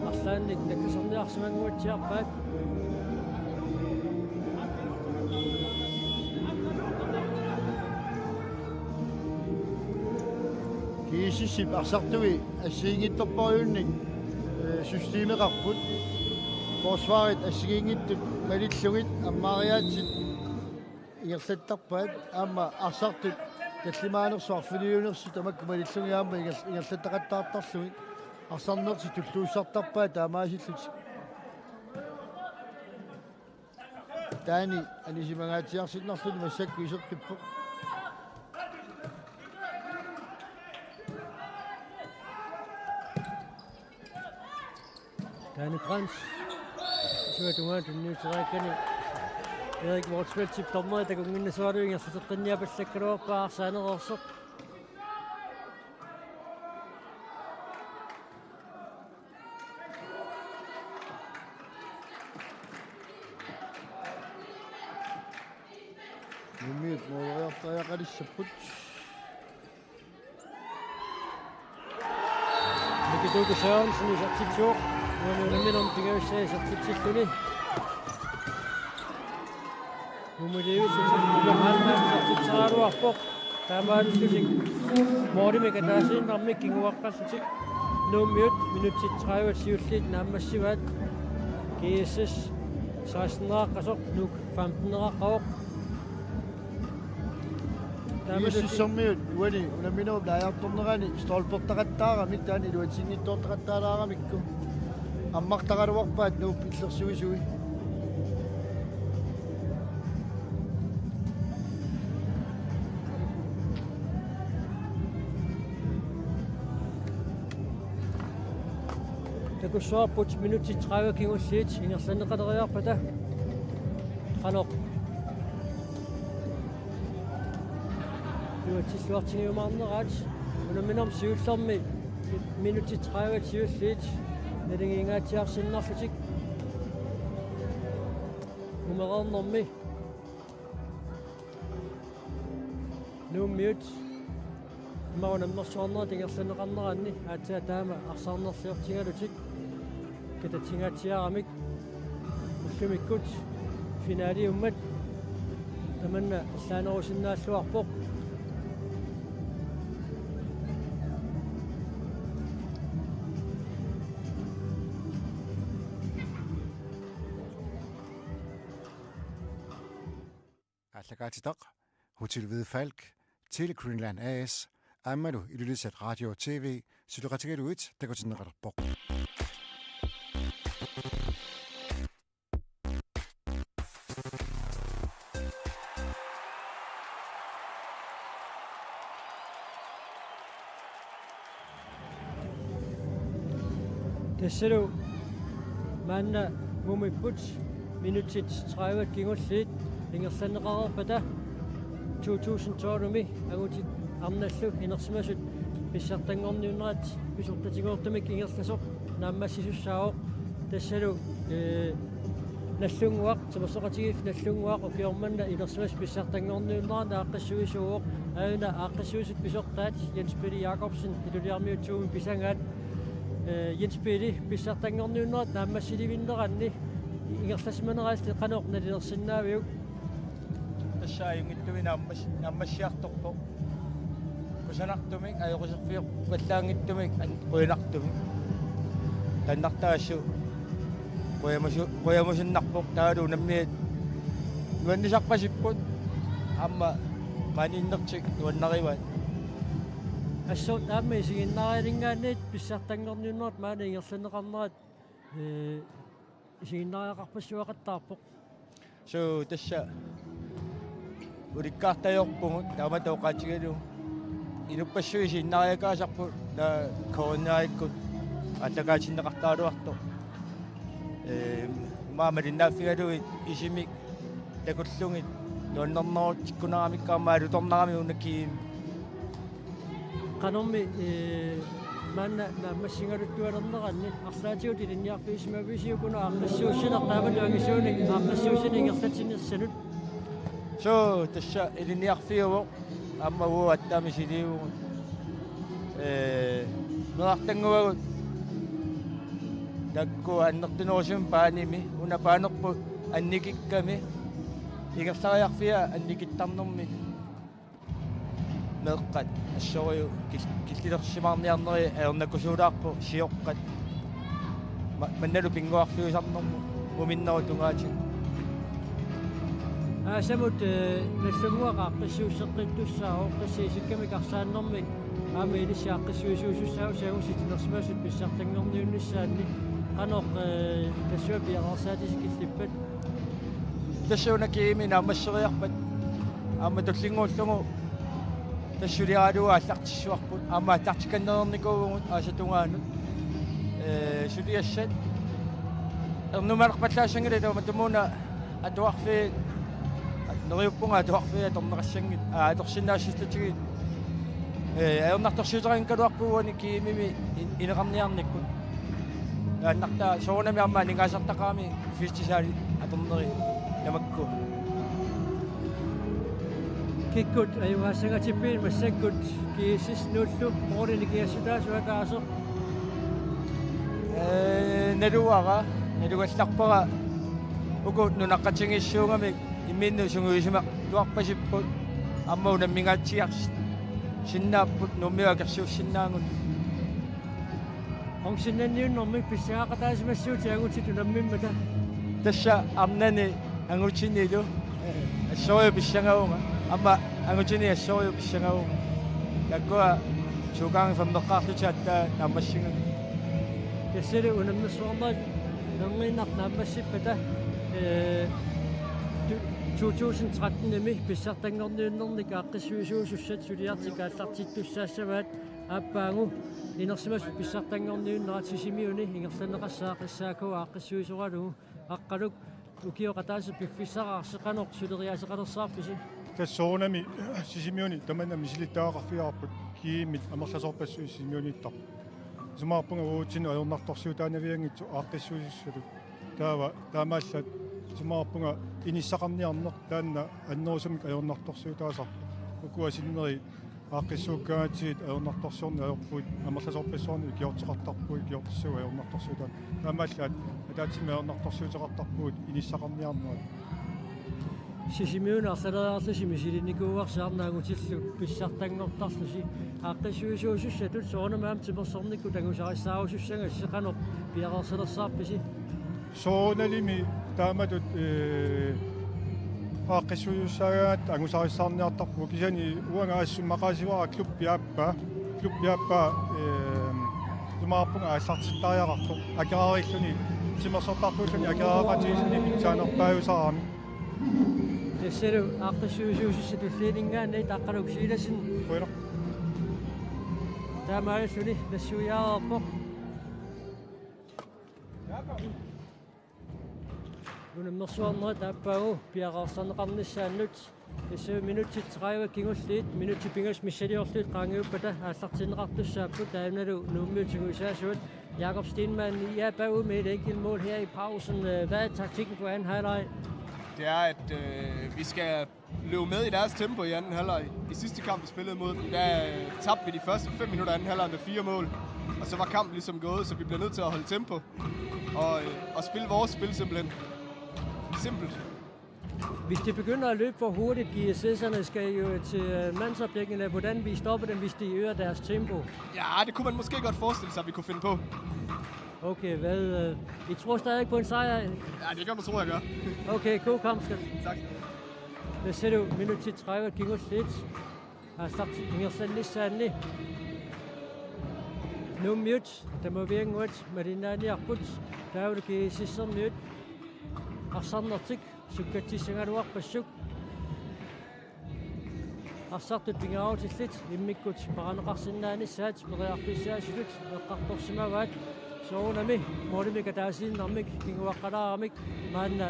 arlaannik takkisarniarsimannguatsiarpaat. G S S-ip arsartui assigiinngitsorpassuarnik, eh, systemeqarput. Forsvarit assigiinngitsut malillugit ammaariaatsit ingerlattarpaat, aamma arsartut tallimaanersut arfiniunersut tamakku malillugit aamma inger-, ingerlattaqattaartarlugit arsarnertik tulluussartarpaat taamaasillutik. Taani anisimangaatsiarsinnarluni massakkut iseqqippoq. Dani Brandt. Isuata tungaanut tunniuteriakkani Erik Motzfeldtip dommeri takunnginnassavarlu ingerlateqqinniapallakkaluarpaa arsaq anereersoq. Nuummiut mooleriartariaqalissapput. Miki Tuuku Sørensen isertitsivoq. Uani unamminermi pingajussaa isertitsilluni. Nummer elleve, Johan Hansen, isertitseraluarpoq. Taamaalillutik moolimik ataasiinnarmik kinguaqqallutik. Nuummiut minutsit tredive siulliit naammassivaat. G S S seksten-eraqqasoq, Nuuk femten-eraqqavoq. Taamalu G S S-ermiut uani unamminerup laajartornerani stolpertaqattaaramik taanna iluatsinngitsoortaqattaalaaramikku ammartaraluarpaat Nuup illersuisui. Takussuarput minutsit tredive kingulliit ingerlanneqaleriarpata. Qanoq iluatsilluartigiumaarneraat. Unamminermi siullermi minutsit tredive siulliit naligiingaatsiarsinnarlutik. Umereernermi Nuummiut imaluunniit unammersuarnerit ingerlanneqarneranni aatsaat taama arsaarnerliortigalutik katatsigaatsiaramik ullumikkut finaliummat tamanna allaanerusinnaalluarpoq. Aallakaatitaq Hotel Hvide Falk, Tele Greenland A/S aammalu Ilulissat Radio T V suleqatigalugit takutinneqalerpoq. Tassalu maanna Nuummiut minutsit tredive kingulliit ingerlanneqareerpata to tusind tolv-imi angutit arnallu inersimasut pissartanngorniunnerat pisortatigoortumik ingerlasoq naammassisussaavoq. Tassalu, ee, Nagdlunguaq, Timersoqatigiiffik Nagdlunguaq ukioq manna inersimasut pissartanngorniunnerat aaqqissuisuuvoq. Aajuna aaqqissuisut pisortaat Jens Peter Jakobsen Ilulissarmiut to-mi pisagaat. Ee, Jens Peter, pissartanngorniunnerat naammassilivinneranni ingerlasimaneralli qanoq nalilersinnaaviuk? Tassa ajunngitsumik naammas-, naammassiartorpoq. Kusanartumik, ajoquserfiup-, -vallaanngitsumik an-, qujanartumik. Taannartaassu qujamusu-, qujamusunnarpoq taavalu unammiit nuannisarpasipput aamma maaniinnertik nuannarivaat. Assut aamma isiginnaariaannit pissartanngorniunnerat maani ingerlanneqarnerat, ee, isiginnaariaqarpassuaqattaarpoq. Suu, tassa ulikkaartajoorpugut taamatut oqaatigalugu. Inuppassuit isiginnaariakaasarput taava coronaikkut aallakaatinneqartaraluartoq. Ee, maani malinnaaffigalugit isumik takullugit nuannernerutsikkunaramikku aamma alutornaramik una GM. Qanormi, ee, maanna naammassigaluttualerneranni arlaatigut ilinniarfigisimavisiuk una aaqqissuussineq taamatut angisuunik aaqqissuussineq ingerlatsinissanut? Suu, tassa ilinniarfiuvoq aamma uagut aamma misiliivugut. Ee, meerartannguagut taakku annertunerusumik baanimi, una baanerput annikikkami ingerlariarfia annikittarnermi. Meeqqat assorujuk kil-, killilersimaarniarneri ajornakusuulaarpoq sioqqat. Ma-, mannalu pinnguarfiusarnermut uminnerup tungaatigut. Aasamut, ee, Nagdlunguaq aaqqissuusseqqittussaavoq, tassa isikkamik arsaannermik aamma ilissi aaqqissuisuusussaavoq, angusat inersimasut pissartanngorniunnissaanni. Qanoq, ee, tassunga piareersaatit killippat? Tassa una GM-i naammasseriarpat aamma tullinnguullugu tassa suliaralugu aallartissuarput aamma aallartikkannereernikuuvugut aasap tungaanut. Ee, suliassat ernumanarpallaassanngillat tamatumuuna atuarfiit, neriuppunga atuarfiit atorneqassanngillat, aa, atorsinnaassutigit. Ee, ajornartorsiuteqanngikkaluarpugut uani GM-imi in-, ineqarniarnikkut. Taannartaa soorunami aamma aningaasartaqarami festivali atorneri tamakku. Kikkut ajugaassangatippiuk massakkut G S S-nuullu målini kiassutaasoq ataaseq? Ee, naluara, nalugallarpara uku nunaqqatigiissuugamik imminnut sungiusimarluarpasipput aamma unammingaatsiarsinnaapput Nuummiut akersuussinnaagut. Ornsinnanniunnermi pissangaaqataasimassuutit angutit unammimmata. Tassa arnani angutinilu, ee, assorujuk pissangavunga. Aamma angutini assorujuk pissangavunga. Taakkua suukaangi femmeqqaarlutik aatsaat naammassigami. Tassalu unammersuarnerit nermiinnaq naammassippata, ee, tu-, to tusind tretten-imi pissartanngorniunnernik aaqqissuisuusussat suliartik aallartittussaassavaat. Aappaagu inersimasut pissartanngorniunnerat Sisimiuni ingerlanneqassaaq S A K aaqqissuisoralugu. Aqqaluk ukiup ataaseq piffissaraarsi, qanoq suleriaaseqalersaarpisi? Tassa soorunami Sisimiuni tamanna misilittagaqarfigaarput, GM-it amerlasoorpassuit Sisimiuniittarput. Isumaqarpunga uagutsinnut ajornartorsiutaanavianngitsoq aaqqissuisussatut. Taava taamaallaat isumaqarpunga inissaqarniarneq taanna annerusumik ajornartorsiutaasarpoq. Ukua sinneri aaqqissuukkaangatsigit ajornartorsiorneq ajorpugut, amerlasoorpassuarnik ikiorteqartarpugut, ikiortissagut ajornartorsiutaat. Taamaallaat ataatsimik ajornartorsiuteqartarpugut inissaqarniarnerat. Sisimiuni arlaleriarlusi misilinnikuuarsi arnat angutillu pissartanngortarlusi. Aaqqissuisuusussatut soorunami aamma timersornikkut angusarissaarusussagassi, qanoq piareersalersaarpisi? Soorunalimi taamatut, ee, aaqqissuisuussaagaangatta angusarissaarniartarpugut, kisianni uanga assut maqaasivara klubbi aappaa, klubbi aappaa, ee, isumaqarpunga aallartittariaqartoq, akerarilluni, timersortartuulluni akeraqatigiilluni pitsaanerpaajusarami. Tassalu aaqqissuisuusussat tullianinngaanniit Aqqaluk Silassen. Qujanaq. Taamaalilluni nassuiaareerpoq. Unammersuarnerit aappaagu piareersarneqarnissaannut. Tassalu minutsit tredive kingulliit, minutsit pingasut missiliorlugit qaangiuppata aallartinneqartussaapput, taannalu Nuummiut sungiusaasuat. Jakob Steenmann, I er bagud med et enkelt mål her i pausen. Hvad er taktikken for anden halvleg? Det er, at øh, vi skal løbe med i deres tempo i anden halvleg. I sidste kamp, vi spillede mod dem, der øh, tabte vi de første fem minutter af anden halvleg med fire mål. Og så var kampen ligesom gået, så vi bliver nødt til at holde tempo og, øh, og spille vores spil simpelthen. Simpelt. Hvis de begynder at løbe for hurtigt, G S S'erne skal jo til øh, mandsopdækkende. Hvordan vi stopper dem, hvis de øger deres tempo? Ja, det kunne man måske godt forestille sig, at vi kunne finde på. Okay, hvad? Øh, I tror stadig på en sejr? Ja, det kan man tro, jeg gør. Okay, god kamp, skal. Tak. Tassalu minutsit tredive kingulliit aallartitsinngornissaanni Nuummiut tamaviannguat malinnaaniarput, taavalu G S S-ermiut arsarnertik sukkatsissagaluarpassuk. Arsartut pingaarutillit immikkut paarneqarsinnaanissaat periarfissaasutut eqqartorsimavaat, soorunami målimik ataasiinnarmik kinguaqqalaaramik maanna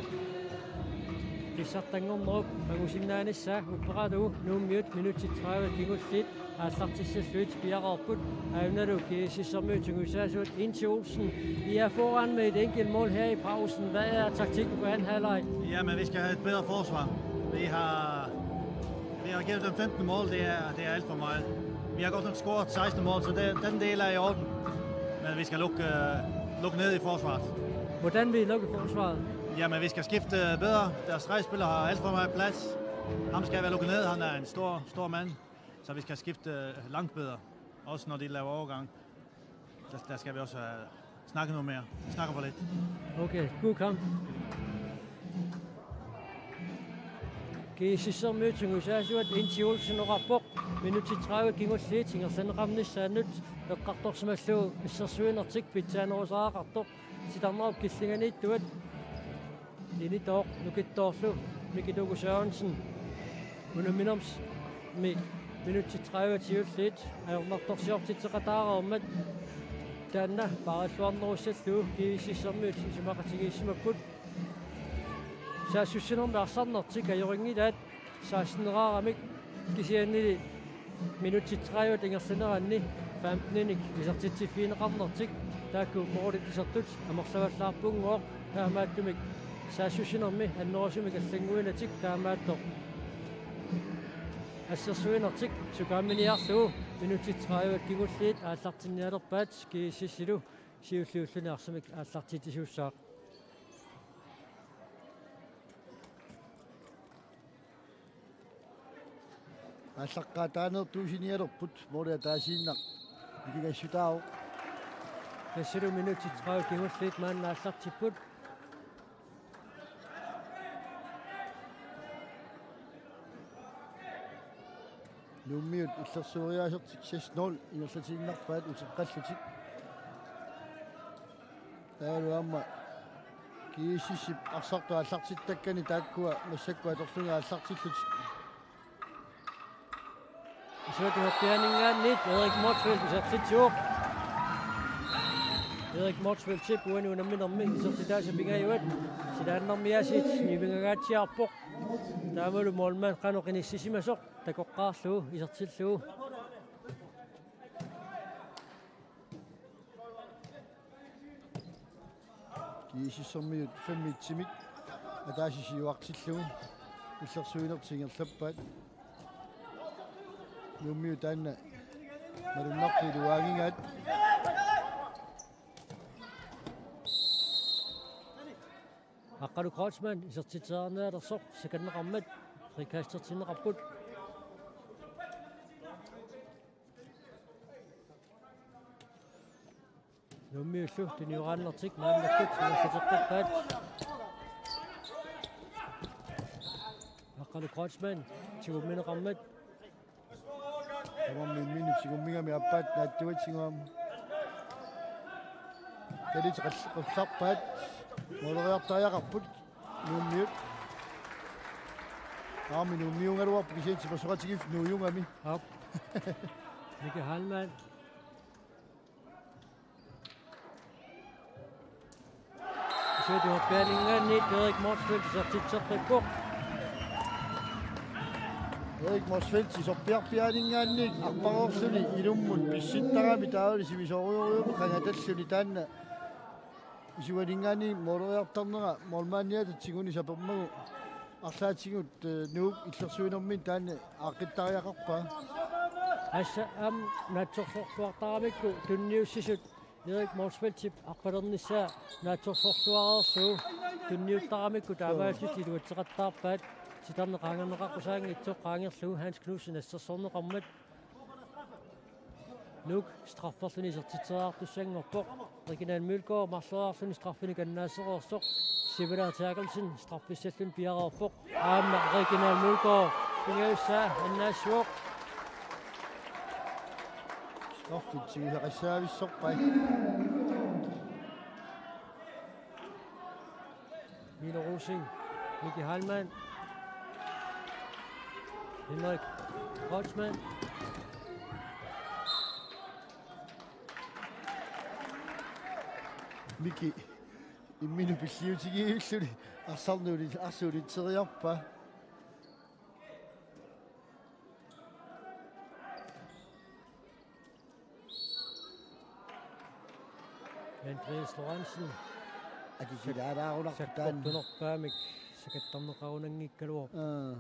pissartanngornerup angusinnaanissaa upperalugu Nuummiut minutsit tredive kingulliit aallartissallugit piareerput, aajunnalu G S S-ermiut sungiusaasuat. Inti Olsen, I er foran med et enkelt mål her i pausen. Hvad er taktikken for anden halvleg? Jamen, vi skal have et bedre forsvar. Vi har, vi har givet dem femten mål, det er, det er alt for meget. Vi har godt nok scoret seksten mål, så det, den del er i orden. Men vi skal lukke, øh, lukke ned i forsvaret. Hvordan vil I lukke forsvaret? Jamen, vi skal skifte bedre. Deres stregspiller har alt for meget plads. Ham skal vi lukke ned. Han er en stor, stor mand. Så vi skal skifte langt bedre. Også når de laver overgang. Der, der skal vi også øh, snakke noget mere. Vi snakker for lidt. Okay, god kamp. G S S-ermiut sungiusaasuat Inti Olsen oqarpoq minutsit tredive kingulliit ingerlanneqarnissaannut eqqartorsimallugu assersuinertik pitsaanerusariaqartoq titarnerup killinganiittuat. Initooq nukittoorlu Miki Tuku Sørensen unamminermi minutsit tredive tiulliit ajornartorsiortitseqataareermat taanna paarilluarnerussallugu G S S-ermiut isumaqatigiissimapput. Saassussinermi arsarnertik ajorinngilaat seksten-eraaramik, kisiannili minutsit tredive ingerlaneranni femten-inik isertitsiffigineqarnertik taakku målit isertut amerlavallaarpunngooq, taamaattumik saassussinermi annerusumik allannguinatik taamaattoq assersuinertik sukaamminiarlugu minutsit tredive kingulliit aallartinnialerpaat G S S-ilu siulliulluni arsamik aallartitsisuussaaq. Aallaqqaataaneertuusinialerput, måli ataasiinnaq nikingassutaavoq. Tassalu minutsit tredive kingulliit maanna aallartipput. Nuummiut illersueriaasertik seks nul ingerlatiinnarpaat uteqqallutik. Taavalu aamma G S S-ip arsartut aallartittakkani taakkua massakkut atorlugit aallartillutik. Isuatungappianinngaanniit Erik Motzfeldt isertitsivoq. Erik Motzfeldtip uani unamminermi isertitaasa pingajuat silaannarmiaasiit niuingangaatsiarpoq. Taavalu målmand qanoq inissisimasoq takoqqaarlugu isertillugu. G S S-ermiut fem et-imik ataaseq siuartillugu illersuinertik ingerlappaat. Nuummiut taanna malunnartut iluaagigaat. Aqqalu Kreutzmann isertitseriarnersoq sakanneqarmat frikastertinneqarput. Nuummiullu tunioraannertik maannakkut isertitseqqippaat. Aqqalu Kreutzmann tigummineqarmat. Tamarmi imminnut tigummigami aappaat naatsuatsigu aamma. Talit qall-, qallarpaat. Måleriartariaqarput Nuummiut. Aamma Nuummiugaluarpoq kisianni timersoqatigiiffik nuujugami. Aap. Miki Heilmann. Kisianni isorpiaaninngaanniit Erik Motzfeldt isertitseqqippoq. Erik Motzfeldt isorpiarpiaaninngaanniit arpareerluni ilummut pissittarami taavali sivisoorujussuarmik qangatalluni taanna isuaninngaanniit måleriartarnera målmandiata tiguni sapermagu arlaatigut, eh, Nuuk illersuinermini taanna aaqqittariaqarpaa. Tassa aamma naatsorsorluartaramikku tunniussisut Erik Motzfeldtip arpalernissaa naatsorsorluareerlugu tunniuttaramikku taamaalillutik iluatseqattaarpaat. Titarneq qaangerneqaqqusaanngitsoq qaangerlugu Hans Knudsen assersorneqarmat. Nuuk strafferluni isertitseriartussanngorpoq. Regional Mølgaard marloriarluni straffinik annaasereersoq. Sivela Terkelsen straffissalluni piareerpoq. Aamma Regional Mølgaard pingajussaa annaassuoq. Straffit siuliaqassaavissorpai. Milo Rosing, Miki Heilmann, Henrik Kreutzmann. Miki imminut pilliutigiilluni arsarnut uli-, arsaq ulitseriarpaa. Andreas Lorentzen. Akikilaalaarunarpoq taanna. Sakkortunerpaamik sakattarneqarunanngikkaluarpoq. Aa.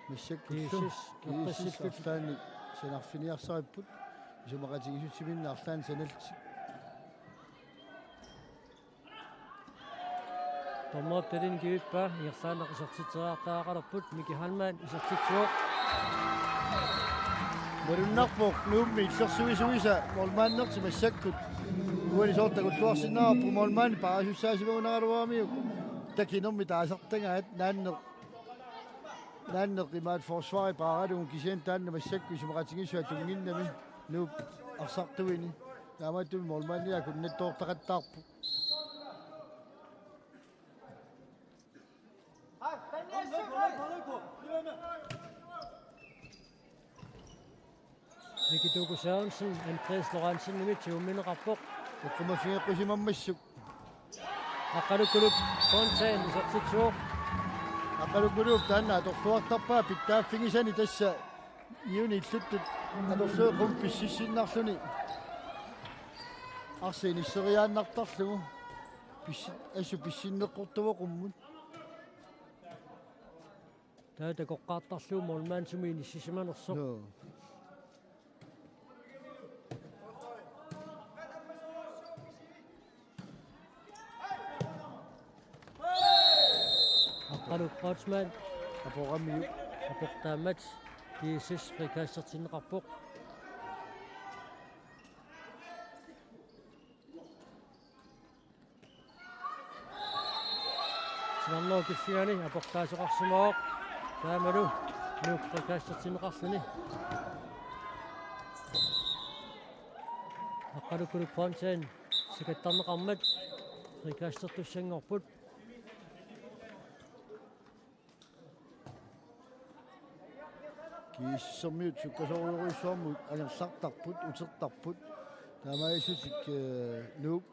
Massakkullu. G S S, G S S, G S S arlaannik sanarfiniarsaripput. Isumaqatigiissutiminnik arlaannik sanallutik. Dommerip talinikuuppaa, ingerlaannaq isertitseriartariaqalerput, Miki Heilmann isertitsivoq. Malunnarpoq Nuummi illersuisuisa målmandertik massakkut. Uani soorlu takulluarsinnaavarput målmandi paarisussaasimagaluaramiuk. Takinermi taasartagaat naanneq. Naanneq imaat forsvari paaralugu kisianni taanna massakkut isumaqatigiissuaq tunnginnami Nuup arsartuini. Taamaattumik målmandia akunnattoortaqattaarpoq. Miki Tuku Sørensen, Andreas Lorentzenimit tigummineqarpoq. Eqqumaffigeqqusimammassuk. Aqqalukkuluk Fontaine isertitsivoq. Aqqalukkuluk taanna atorluartarpaa pitsaaffigisani tassa iuni illuttut atorlugu qummut pississinnarluni. Arsaq inisseriaannartarlugu. Pissi-, assut pissinneqqortuvoq qummut. Taava takoqqaartarlugu målmandi sumut inissisimanersoq. Joo. Aqqaluk Kreutzmann. Apoqamiuk. Aportaammat G S S frikastertinneqarpoq. Timernerup killingani aportaasoqarsimavoq. Taamalu Nuuk frikastertinneqarluni. Aqqalukkuluk Fontaine sakattarneqarmat frikastertussanngorput. G S S-ermiut sukkasoorujussuarmik angerlartarput, utertarput. Taamaalillutik, eh, Nuuk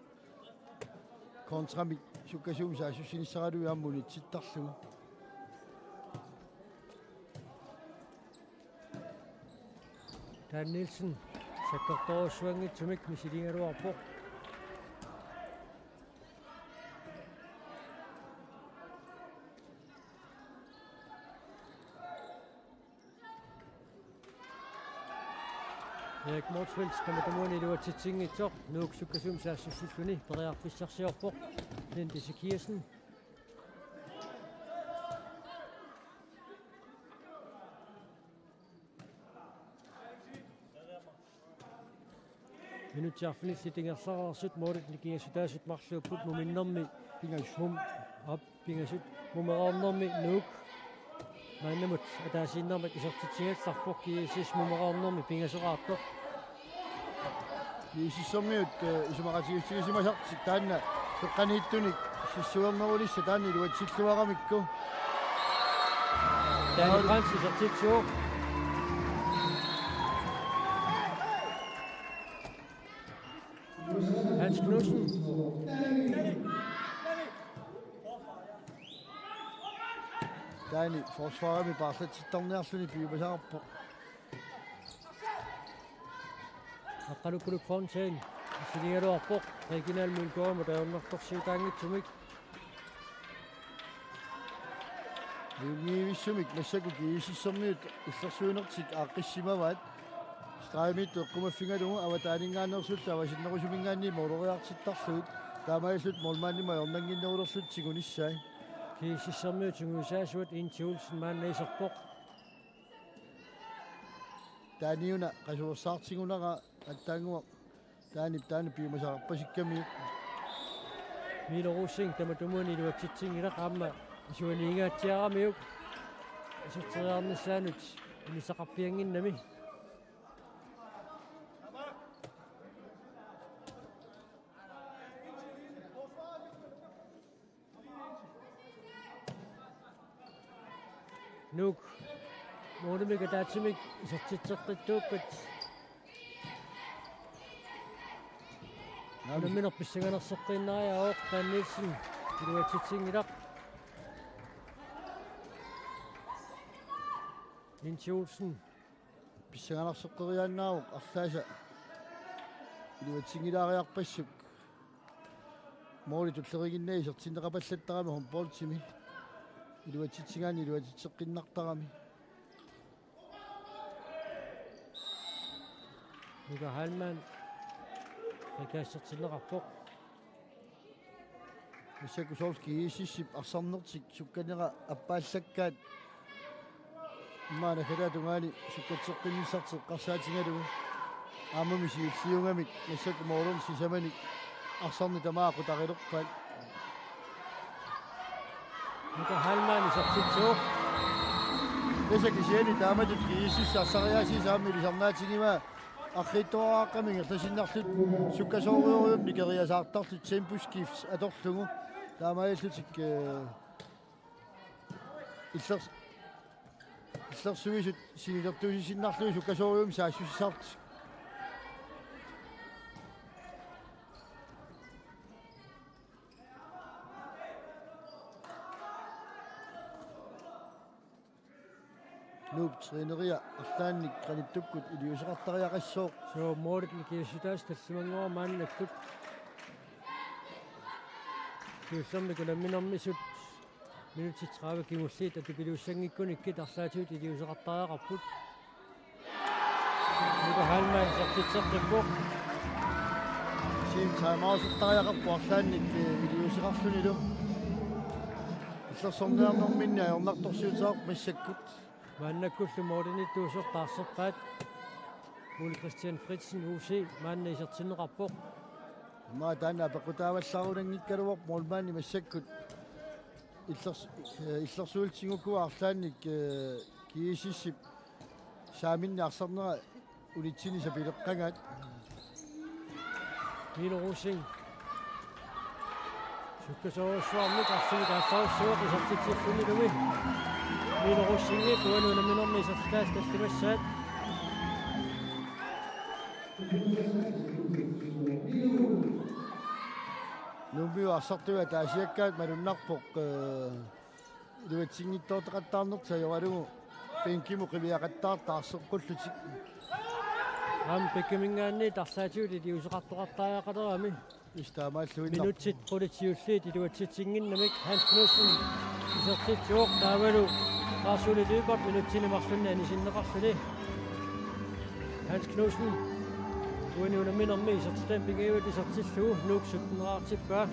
kontramik sukkasuumik saassussinissaralugu aamma unitsittarlugu. Dan Nielsen. Sakkortoorujussuanngitsumik misiligaluarpoq. Erik Motzfeldt tamatumuuna iluatsitsinngitsoq Nuuk sukkasuumik saassussilluni periarfissarsiorpoq. Bent Ezekiassen. Minutsit arfinillit ingerlareersut målit nikingassutaasut marluupput, muminnermi pingasut, mum-, aap, pingasut mumereernermi Nuuk maannamut ataasiinnarmik isertitsigallarpoq, G S S mumereernermi pingasoraartoq. G S S-ermiut, eh, isumaqatigiissutigisimasartik taanna peqqaniittunik sissuernerulissat taanna iluatsilluaramikku. Daniel Frandsen isertitsivoq. Hans Knudsen. Taanna forsvarimi paarlatsittarniarluni piumasaqarpoq. Aqqalukkuluk Fontaine misiligaluarpoq, Regional Mølgaardimut ajornartorsiutaanngitsumik. Ajunngivissumik massakkut G S S-ermiut illersuinertik aaqqissimavaat. Stregimiittut eqqumaffigalugu avataaninngaanneersullu avasinnerusuminngaanniit måleriartittarlugit. Taamaalillutik målmandimut ajornannginnerulerlutik tigunissaat. G S S-ermiut sungiusaasuat Inti Olsen maanna iserpoq. Taaniuna qasuersaartigunarpoq attaannguaq. Taanna, taanna piumasaqarpasikkamiuk. Milo Rosing tamatumuuna iluatsitsinngilaq, aamma isuaniingaatsiaramiuk iserteriarnissaanut inissaqarpiannginnami. Nuuk målimik ataatsimik isertitseqqittuuppat. Naamik. Unammineq pissanganarseqqiinnariaavoq. Dan Nielsen iluatsitsinngilaq. Inti Olsen. Pissanganarseqqeriaannaavoq arlaasa iluatsinngilaariarpassuk. Måli tulleriinnarlugu isertinneqapallattarami håndboldimi. Iluatsitsigaanni iluatsitseqqinnartarami. Nuka Heilmann. Rikaasertinneqarpoq. Massakkut soorlu G S S-ip arsarnertik sukkanera appaallakkaat. Immaqa naggataatungaani sukkatseqqinnissartik eqqarsaatigalugu. Aammami siulliugamik massakkut målernut sisamanik arsarneq tamaat qutarilerpaat. Nuka Heilmann isertitsivoq. Tassa kisianni taamatut G S S arsariaasiit aamma ilisarnaatigivaa. Arriitsuaraaqqamik ingerlasinnarlutik sukkasoorujussuarmik nikeriasaartarlutik temposkift atorlugu. Taamaalillutik, eh, illers-, illersuisut sinilertuusinnarlugit sukkasoorujussuarmik saassussisarlutik. Nuup træneriat arlaannik qanittukkut iliuuseqartariaqassooq. Suu, målit nikingassutaasut tallimanngorput maannakkut. Siullermik unamminermisut minutsit tredive kingulliit atupiluussanngikkukkit arlaatigut iliuuseqartariaqarput. Nuka Heilmann isertitseqqippoq. Siim timeoutertariaqarpoq arlaannik, eh, iliuuseqarlunilu. Illersorniarnerminni ajornartorsiutaavoq massakkut. Maannakkullu målinittuusoq taarserpaat Ole Christian Fritzen, U C, maanna isertinneqarpoq. Immaqa taanna apeqqutaavallaarunanngikkaluarpoq målmandi massakkut. Illers-, eh, illersuillu tigukkua arlaannik, eh, G S S-ip saaminni arsarnera unitsinni sapileqqagaat. Milo Rosing. Sukkasoorujussuarmik arsamik aallarussuaq isertitsillunilu. Milo Rosingip uani unamminermi isertitaasut tallimassaat. Nuummiut arsartui ataasiakkaat malunnarpoq, eh, iluatsinngitsoortaqattaarnertik ajoralugu bænkimut qiviaqattaartut taarseqqullutik. Aamma Bækkeminngaanniit arlaatigut iliuuseqartoqartariaqalerami. Just taamaalluinnarpoq. Minutsit qulit siulliit iluatsitsinnginnamik Hans Knudsen isertitsivoq, taavalu Lars Ole Lyberth minutsini marlunni anisinneqarluni. Hans Knudsen uani unamminermi isertitani pingajuat isertillugu Nuuk sytteneraartippaa.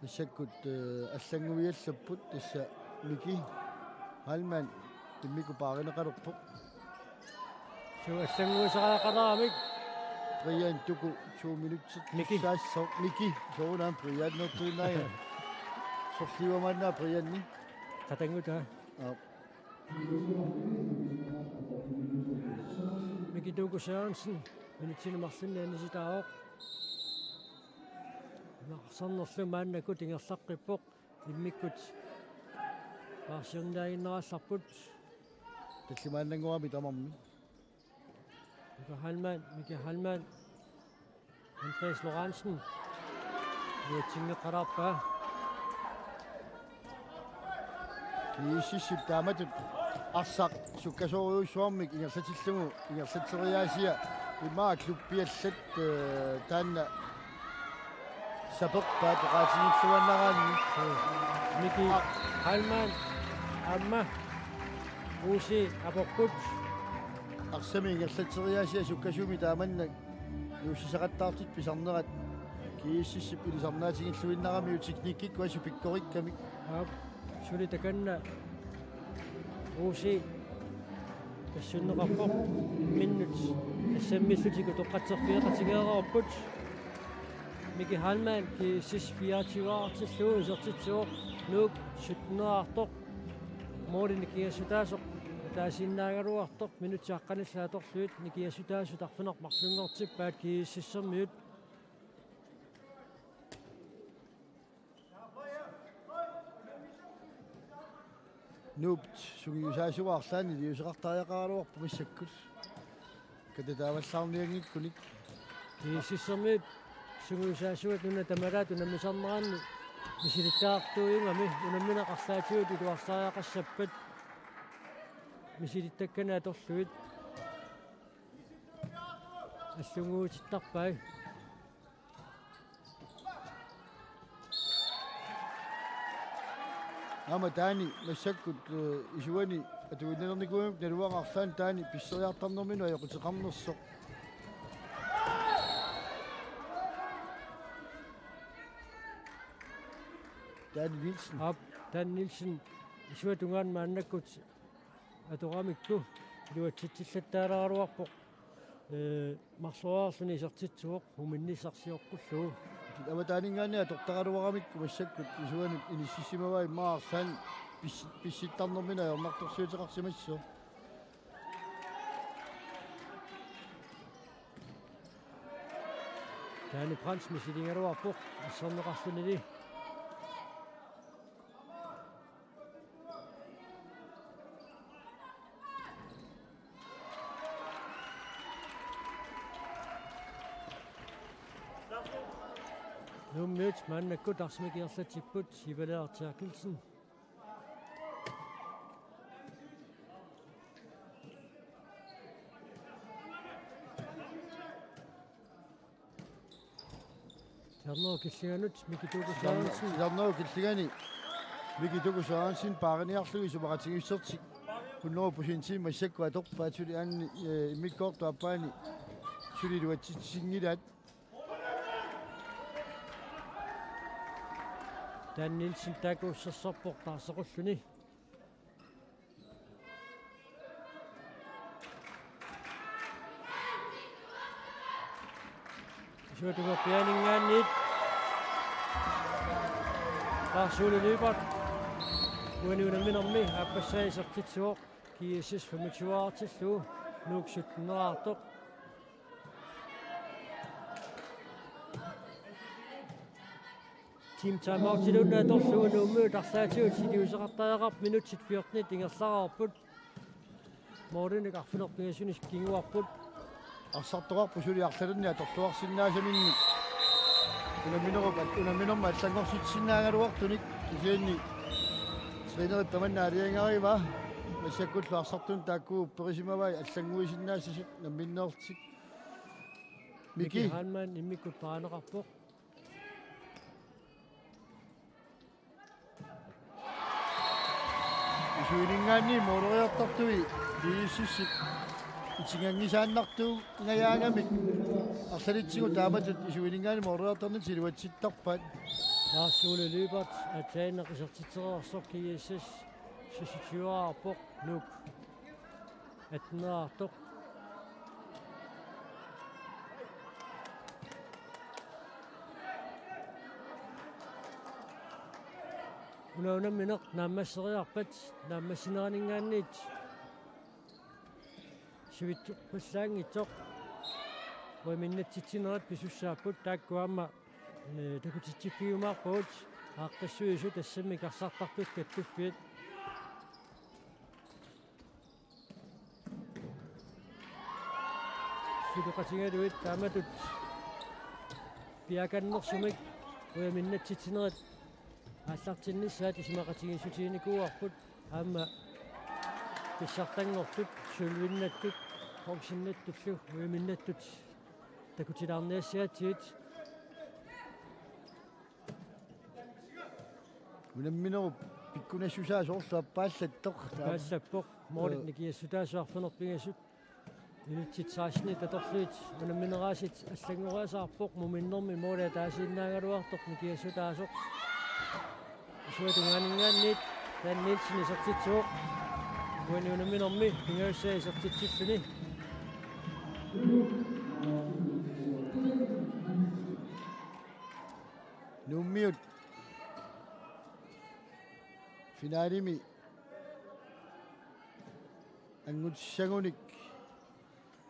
Massakkut, eh, allannguiallapput, tassa Miki Heilmann immikkut paarineqalerpoq. Suu allannguisariaqaleramik. Brian Tuku to minutsit Miki. Tussaassaaq Miki. Soorunami Brian nertuinnaaja. Sorliuamaannaa Brianni. Qatanngutaa. Aap. Miki Tuku Sørensen minutsini marlunni anisitaavoq. Arsarnerlu maannakkut ingerlaqqippoq, immikkut paarsiorniaaginnarallarput. Tallimaannanngorami tamarmi. Miki Heilmann, Miki Heilmann. Andreas Lorentzen. Iluatsinngeqqalaarpaa. GSS-ip taamatut arsaq sukkasoorujussuarmik ingerlatillugu ingerlatseriaasia, immaqa klubbiallat, eh, taanna saperpaat oqaatigilluinnaraanni. Miki Heilmann aamma Uusi aporput. Arsaq ingerlatseriaasia sukkasuumik taamannak nuussisaqattaartut pisarnerat GSS-ip ilisarnaatigilluinnaramiuk, teknikkikkut assut pikkorikkamik. Aap, suli takanna Uusi tassunneqarpoq, imminnut assammillutik utoqqatserfigeqatigeereerput. Miki Heilmann GSS fireogtyve-artillugu isertitsivoq, Nuuk sytteneraartoq. Måli nikingassutaasoq ataasiinnaagaluartoq, minutsit aqqanillit atorlugit nikingassutaasut arfineq-marlunngortippaat GSS-ermiut. Nuup sungiusaasuat arlaannik iliuuseqartariaqaraluarput massakkut. Katataavallaarnianngikkunik. GSS-ermiut sungiusaasuat una tamalaat unammisarneranni misilittagartuujugami, unammineq arlaatigut iluarsariaqassappat misilittakkanik atorlugit allannguutittarpai. Aamma taanna massakkut, eh, isuani atuinnarnikuugami, naluara arlaanni taanna pisseriartarnerminut ajoquteqarnersoq. Dan Nielsen. Aap, Dan Nielsen. Isuata tungaanut maannakkut atoramikku iluatsitsillattaalaaraluarpoq. Ee, marloriarluni isertitsivoq, huminnissarsioqqullugu. Avataaninngaanniit atortaraluaramikku massakkut isuanut inississimavaa, immaqa arlaanni pis-, pissittarnerminut ajornartorsiuteqarsimassooq. Taani Brandt misiligaluarpoq, asserneqarlunili. Nuummiut maannakkut arsamik ingerlatsipput, Ivaler Terkelsen. Titarnerup killinganut Miki Tuku Sørensen. Titarnerup killingani Miki Tuku Sørensen paariniarlugu isumaqatigiissusertik hundrede procent massakkut atorpaat, suli aamma, eh, immikkoortup aappaani suli iluatsitsisinngilaat. Dan Nielsen taakku ussersorpoq taarsequlluni. Isuata tungaanniit Lars Ole Lyberth uani unamminermi aappassaa isertitsivoq, GSS femogtyve-artillugu, Nuuk sytten-eraartoq. Team timeoutiluunniit atorlugu Nuummiut arlaatigut iliuuseqartariaqarput, minutsit fjortenit ingerlareerput. Målinik arfineq-pingasunit kinguarput. Arsartoqarpoq suli arlalinnik atorluarsinnaasaminnik. Unamminerup, unamminermi allanngorsitsinnaagaluartunik kisianni trænerit tamanna aalajangerivaa. Massakkullu arsartunut taakku upperisimavai allannguisinnaassasut namminneerlutik. Miki. Miki Heilmann immikkut paaneqarpoq. Isuininngaanniit mooleriartartui G S S-ip itiganngisaannartuungajaagamik arlalitsigut taamatut isuininngaanniit mooleriartarnerat iluatsittarpaat. Lars Ole Lyberth aatsaannaq isertitsereersoq G S S seksogtyveerpoq, Nuuk atteneerartoq. Una unammineq naammasseriarpat naammassineraninngaanniit sivitsorpallaanngitsoq. Uaminnatsitsinerat pisussaapput, taakku aamma, eh, takutitsiffigiumaarpagut. Aaqqissuisut tassami arsartartut kattuffiat. Suleqatigalugit taamatut piakannersumik uaminnatsitsinerat aallartinnissaat isumaqatigiissutiginikuuarput, aamma pissartanngortut, sølvinnattut, bronzinnattullu uaminnattut takutilaarniassagatsigu. Unamminerup pikkunassusaa soorlu appaallattoq. Appaallattoq. Målit, eh, nikingassutaasut arfineq-pingasut minutsit sekstenit atorlugit unammineq aasiit allanngoriasaarpoq, muminnermi måli ataasiinnaagaluartoq nikingassutaasoq. Isuata tungaaninngaanniit Dan Nielsen isertitsivoq. Uani unamminermi pingajussaa isertitsilluni. Nuummiut finalimi angutissagunik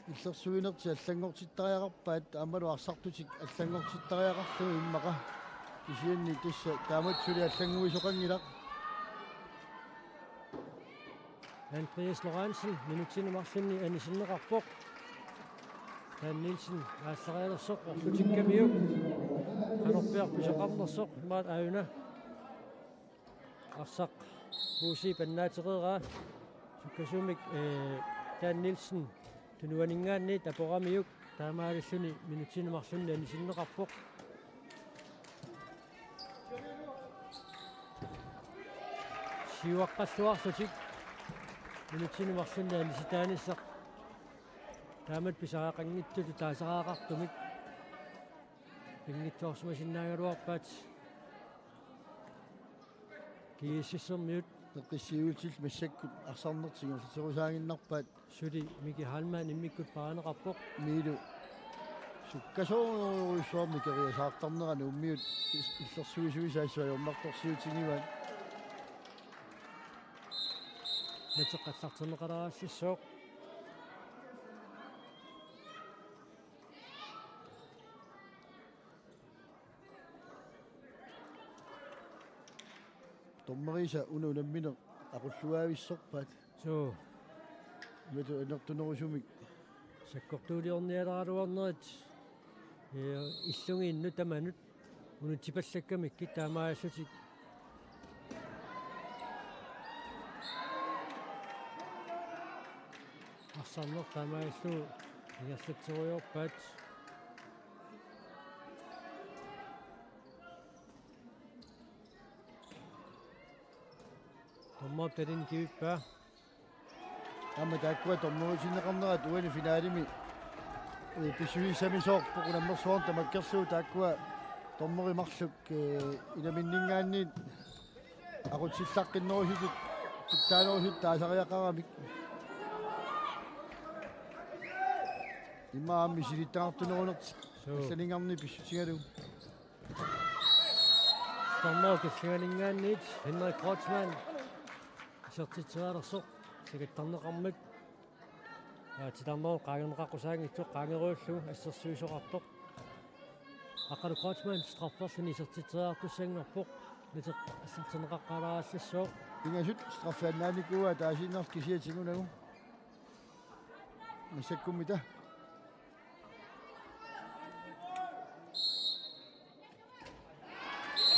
illersuinertik allanngortittariaqarpaat, aammalu arsartutik allanngortittariaqarlugit immaqa. Kisianni tassa taamatut suli allannguisoqanngilaq. Andreas Lorentzen minutsini marlunni anisinneqarpoq. Dan Nielsen aallarialersoq orlutikkamiuk. Qanorpiaq pisoqarnersoq imaat aajuna. Arsaq puusi pannaatereeraa. Sukkasuumik, eh, Dan Nielsen tunuaninngaanniit aporamiuk, taamaalilluni minutsini marlunni anisinneqarpoq. Siuaqqalluarlutik minutsini marlunni anisitaanissaq. Taamatut pisariaqanngitsutut taasariaqartumik pinngitsoorsimasinnaagaluarpaat. G S S-ermiut. Eqqissiivillutik massakkut arsarnertik ingerlaterusaaginnarpaat. Suli Miki Heilmann immikkut paaneqarpoq. Miilu sukkasuumik keriasaartarnera Nuummiut is-, illersuisuisa assut ajornartorsiutigivaat. Nateqqallartinneqalaarallassaaq. Dommeriisa una unammineq aqulluaavissorpaat. Suu. Imatut annertunerusumik. Sakkortuuliornialeraluarnerit, eh, illugiinnut tamanut unitsipallakkamikku taamaallutik. Arsarneq taamaallutik ingerlatserujoorpaat. Dommerip talini kivippaa. Aamma taakkua dommeritinneqarnerat uani finalimi, eh, pissusissamisoorpoq unammersuarnut tamakkerlugu, taakkua dommerit marluk, eh, ilaminninngaanniit aqutsillaqqinnerusutut pitsaanerusutut taasariaqaramik. Immaqa aamma misilittagartunerunertik. Suu. Allaninngarni pissutigalugu. Titarnerup killinganinngaanniit Henrik Kreutzmann isertitserialersoq sakattarneqarmat. Aa, titarnerup qaangerneqaqqusaanngitsoq qaangeruullugu assersuisoqartoq. Aqqalu Kreutzmann strafferluni isertitseriartussanngorpoq. Nateq allartinneqaqqaalaarallassaaq. Pingasut straffiannaanikuuaa taasiinnarlugu kisiat tigunagu. Massakkummita.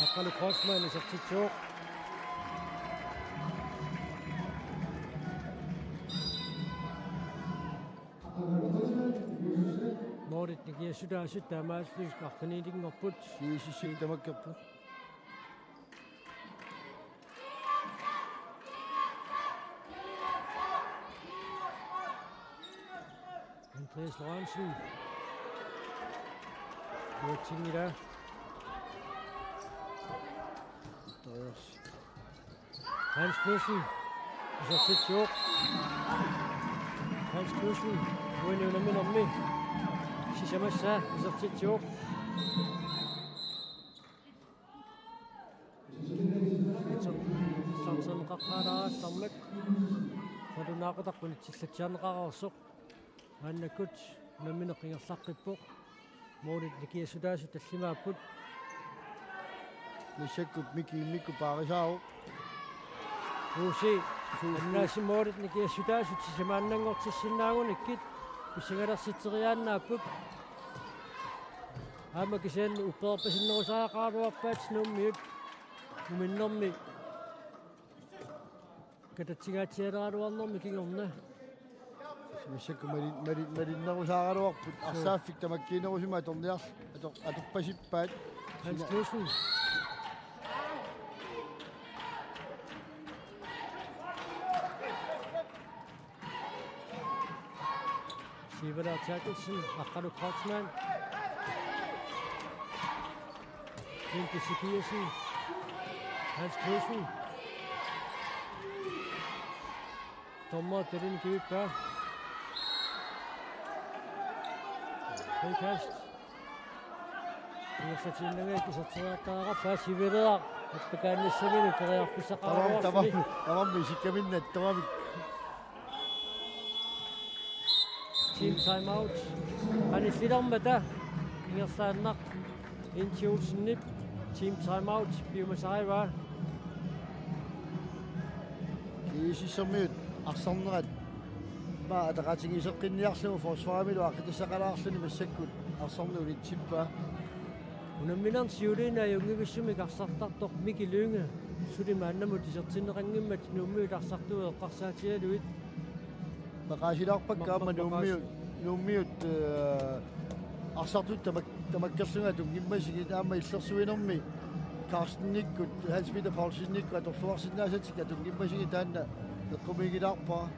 Aqqalu Kreutzmann isertitsivoq. Målit nikiassutaasut taamaalillutik arfinilinngorput. G S S-ip tamakkerput. Andreas Lorentzen. Juatsinngila. Andreas. Hans Knudsen. Isertitsivoq. Hans Knudsen. Uani unamminermi. Sisamassaa isertitsivoq. Sansen qaqqaalaarallarmat. Nalunaaqutaq unitsillatsiarneqareersoq. Maannakkut unammineq ingerlaqqippoq. Målit nikiassutaasut tallimaapput. Massakkut Miki immikkut paarisaavoq. Uusi. Uusi. Annaasi målit nikiassutaasut sisamaannanngortissinnaagunikkit pissangalersitseriaannaapput. Aamma kisianni uppeerpasinnerusariaqaraluarpaat Nuummiut. Uminnermi katatsigaatsialeraluarnermi kingorna. Massakkut mali-, mali-, malinnerusaaraluarput. Suu. Arsaaffik tamakkiinerusumik atorniar-, ator-, atorpasippaat. Hans Sina- Knudsen. Sivela Terkelsen, Aqqalu Kreutzmann. Kim Ezekielsen. Hans Knudsen. Dommer Delin Kivippa. Frikast. Iussatiinnanga iserteriartaraarpaa Sivela. Appakaannissamini periarfissaqaraluarluni. Tavam, tavam, tavam, isikkaminna, tavam. Team timeout. Qanillilermata ingerlaannaq Inti Olsenip team timeout piumasarivaa. G S S-ermiut arsarnerat. Maa ataqatigiisseqqinniarlugu forsvarimilu aaqqitassaqalaarluni massakkut arsarneq unitsippaa. Unamminermi siuliini ajunngivissumik arsartartoq Miki Lynge suli maannamut isertinneqanngimmat Nuummiut arsartuut eqqarsaatigalugit. Maqaasilaarpakka aamma Maqqa-, Nuummiut, maqaasi- Nuummiut, eh, arsartut tamak-, tamakkerlugit atunngimmasigit aamma illersuinermi Carstenikkut, Hans Peter Poulsenikkut atorluarsinnaasatik atunngimmasigit taanna eqqumiigilaarpara. Yes, sir.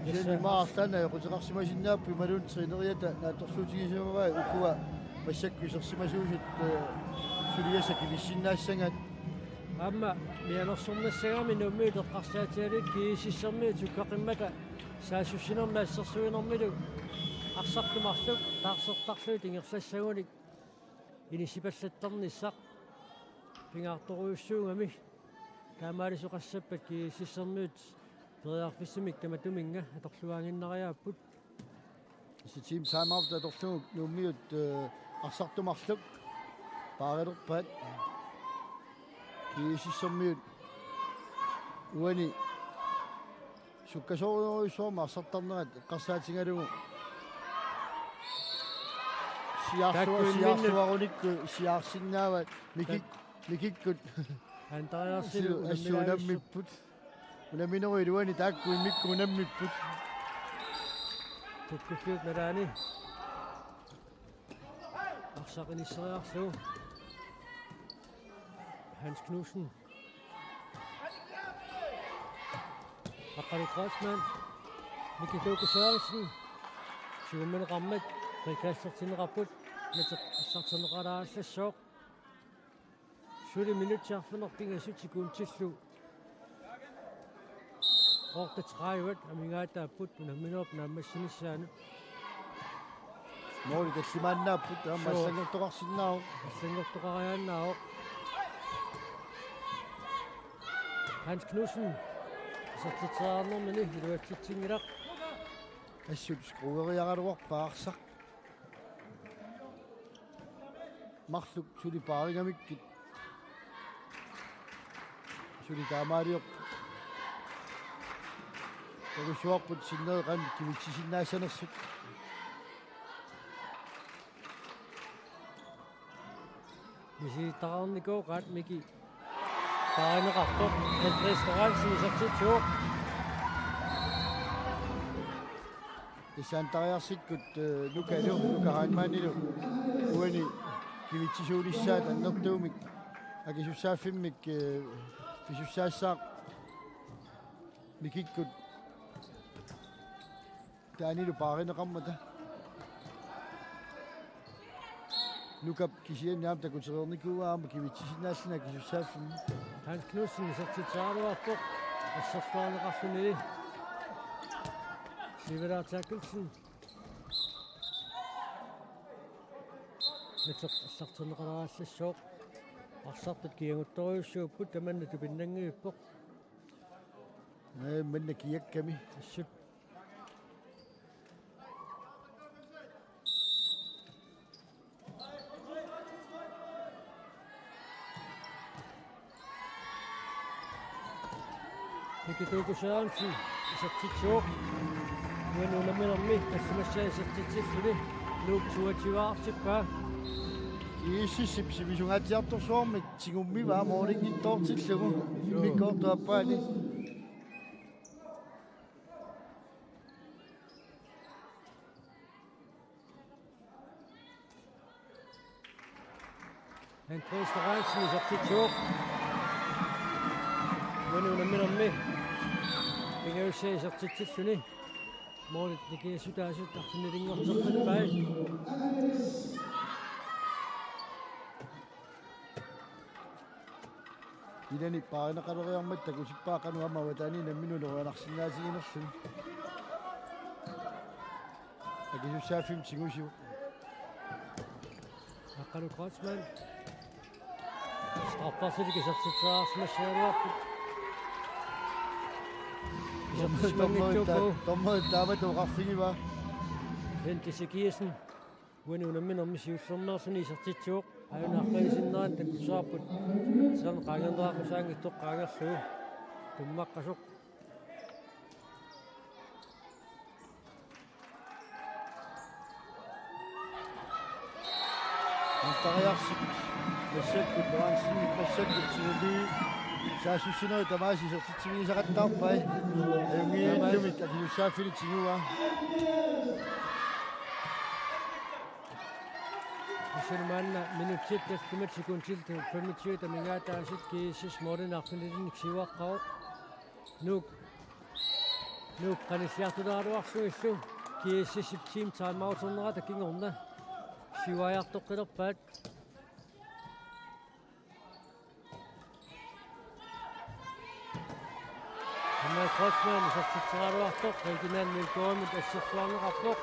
Kisianni maarlaanna ajoquteqarsimasinnaapput imaluunniit træneriata naatsorsuutigisimavai ukua massakkut isersimasuusut, eh, suliassat akilissinnaassagat. Aamma mianersornassagami Nuummiut eqqarsaatigalugit G S S-ermiut sukkaqimmata saassussinermi assersuinermilu arsartumarluk taarsertarlugit ingerlassagunik inissipallattarnissaq pingaartorujussuugami. Taamaalisoqassappat G S S-ermiut periarfissumik tamatuminnga atorluaaginnariaapput. Tassa team timeout atorlugu Nuummiut, eh, arsartumarluk paarilerpaat. G S S-ermiut uani sukkasoorujussuarmik arsartarnerat eqqarsaatigalugu siaarlua-, taakku imminnut siaarluarunikku siaarsinnaavat Mikik-, Mikikkut. Andreasilu assu-, assu unammilavissu-, unammipput. Unamminerup iluani taakku immikkut unammipput. Tukkuffiup nalaani. Arsaq inisseriarlugu. Hans Knudsen. Aqqalu Kreutzmann. Miki Tuuku Sørensen. Siummeqarmat. Frikastertinneqarput. Miteq arsartinneqaralaassooq. Suli minutsit arfineq-pingasut sekundillu otteogtredive amigaataapput unamminerup naammassinissaanut. Måli tallimaannaapput, aamma suu, allanngortoqarsinnaavoq. Allanngortoqariaannaavoq. Hans Knudsen. Isertitseriarnermini iluatsitsinngilaq. Assut skrueriaraluarpaa arsaq. Marluk suli paarigamikkit. Suli taamaaliorput. Takussuarput sinneri qanoq kimitsisinnaassanersut. Misilittagaqarnikuugaat Miki paarineqartoq, Andreas Lorentzen isertitsivoq. Issaantariarsikkut, eh, Nukalu, Nuka Heilmannilu uani kivitsisuunissaat annertuumik akisussaaffimmik, eh, pisussaassaaq Mikikkut taanilu paarineqarmata. Nukap kisianni aamma takutereernikuuaa aamma kivitsisinnaalluni akisussaaffimmi. Hans Knudsen isertitseriaraluarpoq assersuarneqarluni. Sivera Terkelsen. Mitsoq assartorneqalerallassaaq. Arsartut kiaguttorujussuupput, tamanna tupinnanngivippoq. Ee, manna kiakkami. Assut. Miki Tuuku Sørensen isertitsivoq. Uani unamminermi tallimassaa isertitsilluni Nuuk toogtyveartippaa. GSS-ip sivisungaatsiartorsuarmik tigummivaa målinngitsoortillugu immikkoortup aappaani. Andreas Lorentzen isertitsivoq. Uani unamminermi pingajussaa isertitsilluni målit nikingassutaasut arfinilinngorterpaa. Ilani paarineqaleriarmat takutippaa qanoq aamma avataani nammineq ulorianarsinnaatiginerluni. Akisussaaffimmi tigusivoq. Aqqalu Kreutzmann. Straffersilik isertitseriarsimassagaluarpoq. Isertitseriarsimanngitsoorpoq. Dommerit ta-, dommerit taamatut oqarfigivaa. Bent Ezekiassen. Uani unamminermi siullermeerluni isertitsivoq. Aajuna arfineq-sinnerani takkussavarput. Taanna qaangerneqartussaanngitsoq qaangerlugu. Tummaqqasoq. Antariarsik. Massakkut Lorentzen, massakkut Timothy. Saassussinerit tamaasa isertitsivigisaqattaarpai. Ajunngilluinnartumik akisussaaffinik tiguaa. Kisianni maanna minutsit tallimat sekundit femogtyve amigaataasut GSS målinik arfinilinnik siuaqqavoq. Nuuk. Nuuk qanilliartulaaraluarlugillu GSS-ip team timeouternerata kingorna siuariartoqqilerpaat. Henrik Kreutzmann isertitseriaraluarpoq, Reginald Melgaardimut assersuarneqarpoq.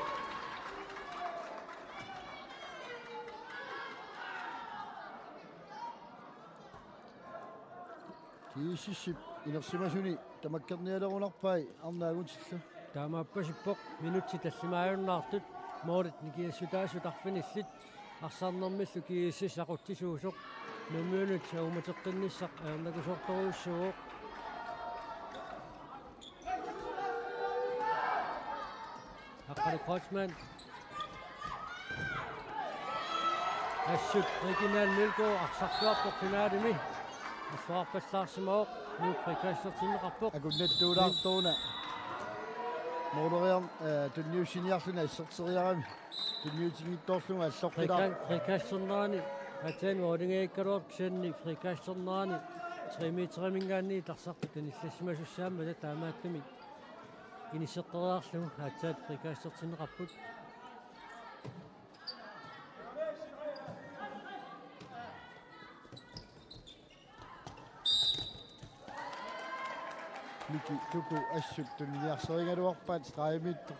GSS-ip inersimasuni tamakkernialerunarpai arnaagutillu. Taamaappasippoq minutsit tallimaajunnaartut målit nikingassutaasut arfinillit arsarnermillu GSS aqutsisuusoq Nuummiunut uumateqqinnissaq ajornakusoortorujussuuvoq. Aqqalu Kreutzmann. Assut Reginald Melgaard arsarluarpoq finaalimi. Assuarpallaarsimavoq, Nuuk frikassertinneqarpoq. Akunnattuulaartoruna. Måleriarneq, eh, tunniussiniarluni asserteriarami. Tunniutinngitsoorlugu allorpilaar. Frika-, frikassernerani aatsaat målingajikkaluartoq kisianni frikassernerani tre meterimiingaanniit arsartut anillassimasussaammat taamaattumik inisseqqeriarlugu aatsaat frikassertinneqarput. Miki Tuku assut tuniniarsarigaluarpaat stregimiittoq.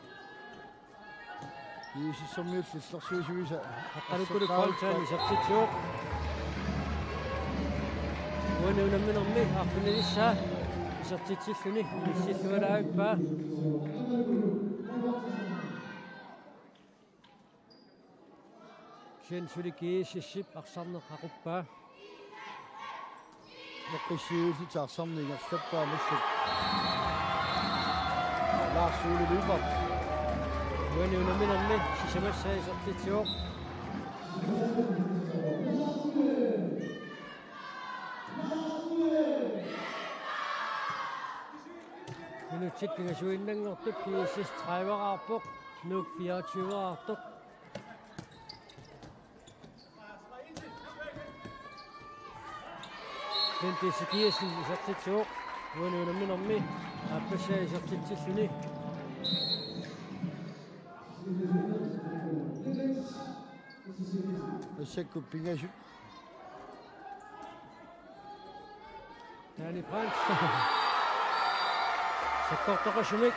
GSS-ermiut illorsuisuisa. Aqqalukkuluk Grøntsand isertitsivoq. Uani unamminermi arfinilissaa isertitsilluni missillualaavippaa. Kisianni suli GSS-ip arsarneq aquppaa. Eqqissiviillutik arsarneq ingerlappaa massakkut. Lars Ole Lyberth. Uani unamminermi sisamassaa isertitsivoq. Sikkingasuinnanngortut G S S tredive-raarpoq, Nuuk fireogtyve-raartoq. Bente Ezekiassen isertitsivoq, uani unamminermi aappassaa isertitsilluni. Massakkut pingasut. Danny Brandt. Sakkortoqasumik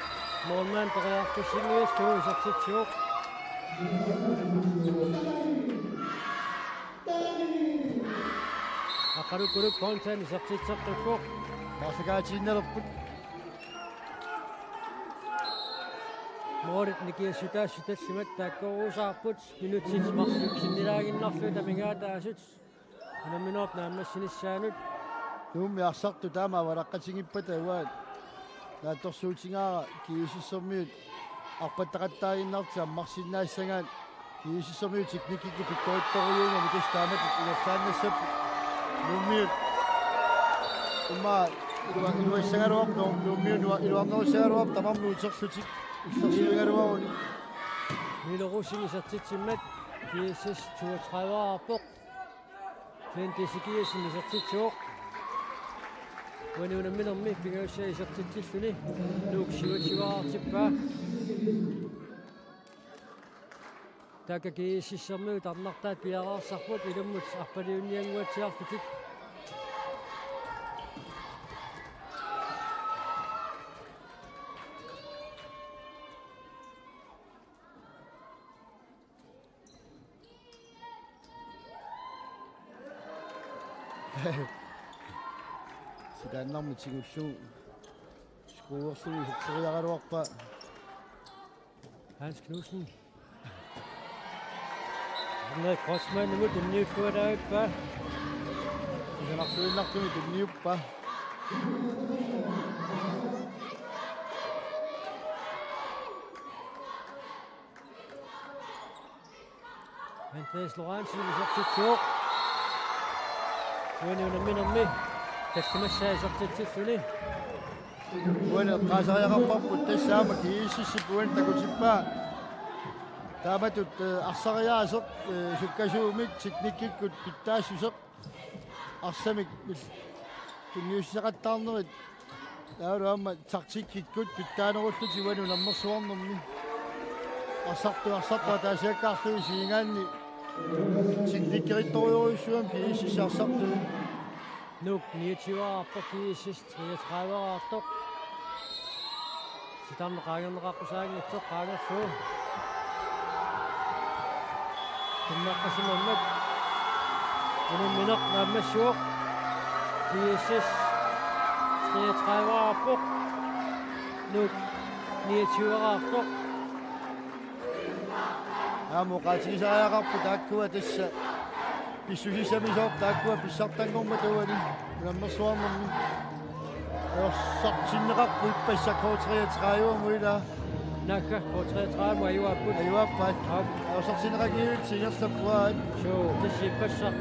målmand periarfissinniit isertitsivoq. Aqqalukkuluk Pontan isertitseqqippoq. Marsakaatiinnalerput. Målit nikiassutaassutaallimat taakkuusaarput, minutsit marluk sinnilaaginnarlugu amigaataasut. Unamminerup naammassinissaanut. Nuummi arsartut taama avalaqqatigippata uagut naatsorsuutigaara G S S-ermiut arpattaqattaaginnartut ammarsinnaassagaat, G S S-ermiut teknikkikkut pikkorittorujuugami, tassa taamatut ingerlaannassapput. Nuummiut immaqa ilua-, iluassagaluarpoq, Nuummiut ilua-, iluarnerusagaluarpoq tamarmik uterlutik illersuigaluaruni. Milo Rosing isertitsimmat G S S toogtredive-raarpoq. Bente Ezekiassen isertitsivoq. Uani unamminermi pingajussaa isertitsilluni. Nuuk syvogtyve-raartippaa. Taakku G S S-ermiut arnartaat piareersarput, ilummut arpaliunniannguatsiarlutik. Silaannarmi tigullugu skuuerlugu iserteriaraluarpaa. Hans Knudsen. Henrik Kreutzmannimut tunniulluarpaa. Isanarsuinnartumik tunniuppaa. Andreas Lorentzen isertitsivoq. Uani unamminermi tallimassaa isertitsilluni. Uani eqqaasariaqarparput tassa aamma G S S-ip uani takutippaa. Taamatut, eh, arsariaaseq, eh, sukkasuumik teknikkikkut pitsaassuseq. Arsamik il-, tunniussaqattaarnerit. Taavalu aamma taktikkikkut pitsaanerullutik uani unammersuarnermi. Arsartut, arsartut ataasiakkaarlugit isigigaanni teknikkerittorujussuugamik G S S arsartut. Nuuk niogtyve-raarpoq, G S S treogtredive-raartoq. Sitarneq qaangerneqaqqusaanngitsoq qaangerlugu. Tunniussimagamik unammineq naammassivoq. G S S treogtredive-raarpoq. Nuuk niogtyve-raartoq. Aamma oqaatigisariaqarput taakkua tassa pissusissamisoorput taakkua pissartanngormata uani unammersuarnermi. Ajorsartinneqarput ippassaq K treogtredive-mut ilaa. Naagga K treogtredive-mut ajuaapput. Ajuaappaat. Aap. Ajorsartinneqanngillutik ingerlapput aat. Suu, tassa ippassaq.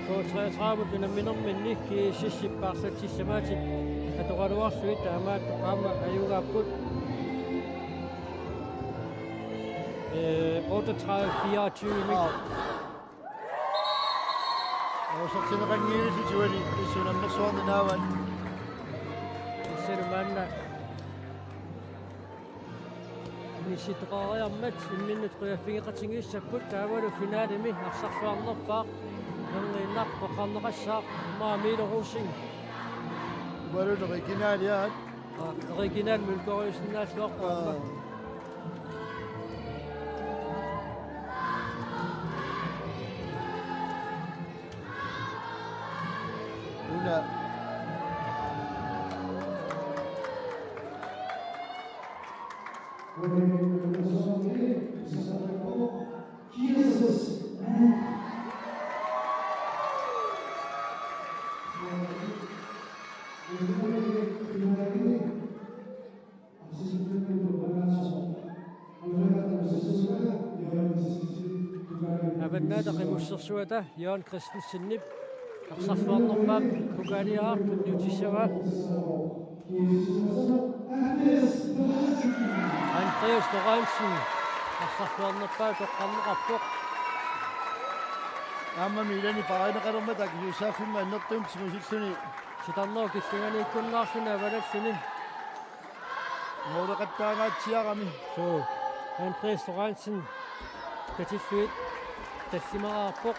K treogtredive-mut unamminerminni G S S-ip paarlatsissamaatit atoraluarlugit taamaattoq aamma ajugaapput. Eh, otteogtredive fireogtyve-mik. Aap. Ajorsartinneqanngillutik uani tassa unammersuarneq naavaat. Tassalu maanna inissittoqariarmat imminnut qujaffigeqatigiissapput, taavalu finalemi arsarluarnerpaaq nangiinnaq peqqarneqassaaq, immaqa Milo Rosing. Ualuuna originaliaat. Aa, original Mølgaard Olsen aamma. Aa. Una. Avannaata Qimussersuata Jørgen Christensenip Arsarluarnerpaap Kukaaliaaq tunniutissavaa. Andreas Lorentzen arsarluarnerpaaq toqqarneqarpoq. Aamma Milani paarineqalermat akiliussaaffimmi annertuumik tigusilluni. Sitarnerup killinganiikkunnaarluni avalalluni. Mooleqattaangaatsiarami. Suu, Andreas Lorentzen katillugit tallimaqarpoq.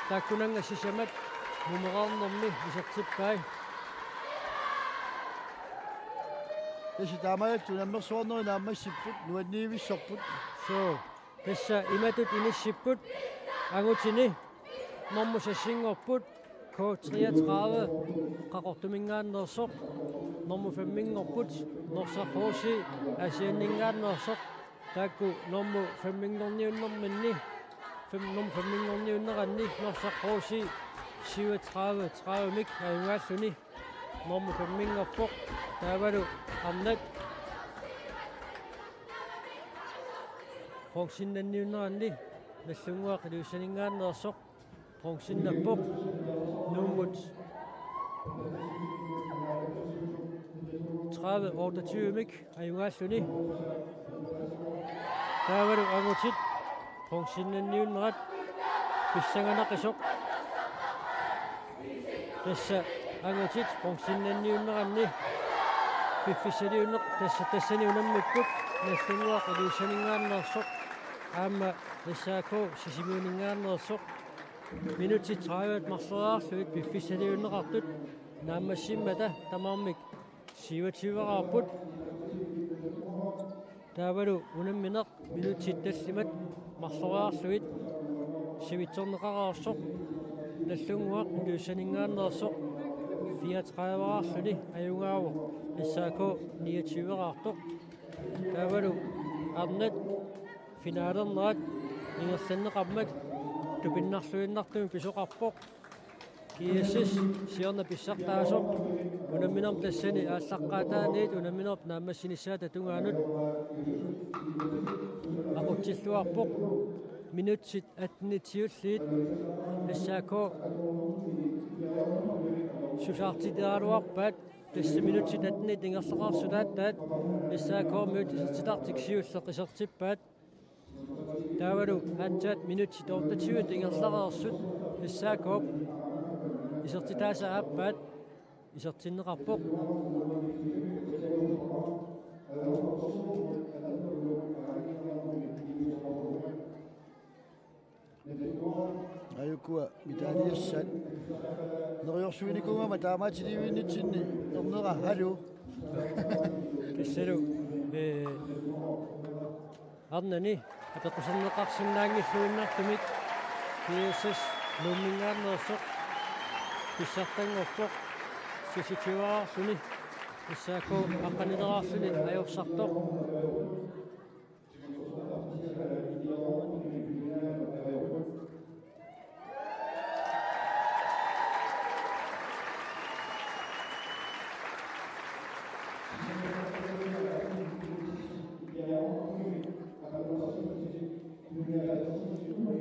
Taakkunannga sisamat mumereernermi isertippai. Tassa taamaalillutik unammersuarnerit naammassipput, nuanniivissorput. Suu, tassa imatut inissipput angutini. Normu sassinngorput K treogtredive Qaqortumingaanneersoq. Normu femminngorput Norsaq H C Aasianningaanneersoq. Taakku normu femminngorniunnerminni, fem-, normu femminngorniunneranni Norsaq H C syvogtredive tredive-mik ajugaalluni normu femminngorpoq. Taavalu arnat bronzinnanniunneranni Nagdlunguaq Ilulissaninngaanneersoq. Bronzinnappoq Nuummut tredive otteogtyve-mik ajugaalluni. Taavalu angutit bronzinnanniunnerat pissanganaqisooq. Tassa angutit bronzinnanniunneranni piffissaliunneq-, tassa tassani unammipput Nagdlunguaq Ilulissaninngaanneersoq aamma S A K Sisimiuninngaanneersoq. Minutsit tredive marloriarlugit piffissaliunneqartut naammassimmata tamarmik syvogtyve-raarput. Taavalu unammineq minutsit tallimat marloriarlugit sivitsorneqareersoq Nagdlunguaq Ilulissaninngaanneersoq fireogtredive-raarluni ajugaavoq S A K niogtyve-raartoq. Taavalu arnat finalernerat ingerlanneqarmat tupinnarluinnartumik pisoqarpoq. G S S siorna pissartaasoq unamminermi tassani aallaqqaataaniit unamminermi naammassinissaata tungaanut aqutsilluarpoq. Minutsit attenit siulliit S A K susaartiteraluarpaat. Tassa minutsit attenit ingerlaqarsuttaat S A K-miut isertitartik siulleq isertippaat. Taavalu aatsaat minutsit otteogtyve ingerlareersut S A K-p isertitaasa aappaat isertinneqarpoq. Aajukua mitaaliassaat. Neriorsuinikuugama taamaatilivinnitsinni ernera haluu. Tassalu, ee, arnani apeqquserneqarsinnaanngilluinnartumik G S S Nuummingaanneersoq pissartanngorpoq, seksogtyve-raarluni S A K aqqanileraarluni ajorsartoq.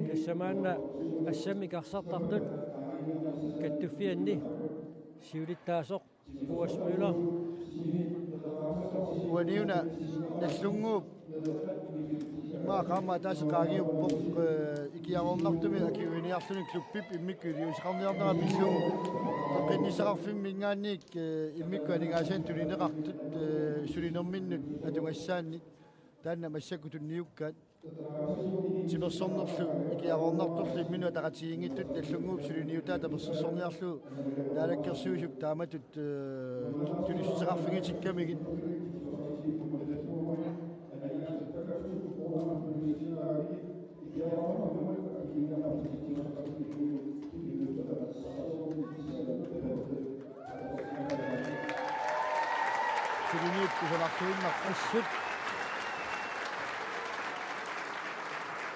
Tassa maanna assammik arsartartut kattuffianni siulittaasoq Boas Møller. Uaniuna Nagdlunguup immaqa aamma ataaseq qaangiuppoq, eh, ikiaroornartumik akiuiniarluni klubbip immikkut iliuuseqarniarnera pillugu peqqinnissaqarfimminngaanniit, eh, immikkut aningaasanik tunineqartut, eh, sulinerminnut atugassaannik taanna massakkut tunniukkaat. Timersornerlu ikiaroornartorlu imminut ataqatigiinngitsut Nagdlunguup suliniutaa tapersersorniarlugu Naalakkersuisup taamatut, eh, tulissuteqarfigitikkamigit. Suliniut kusanartuinnarput. Assut.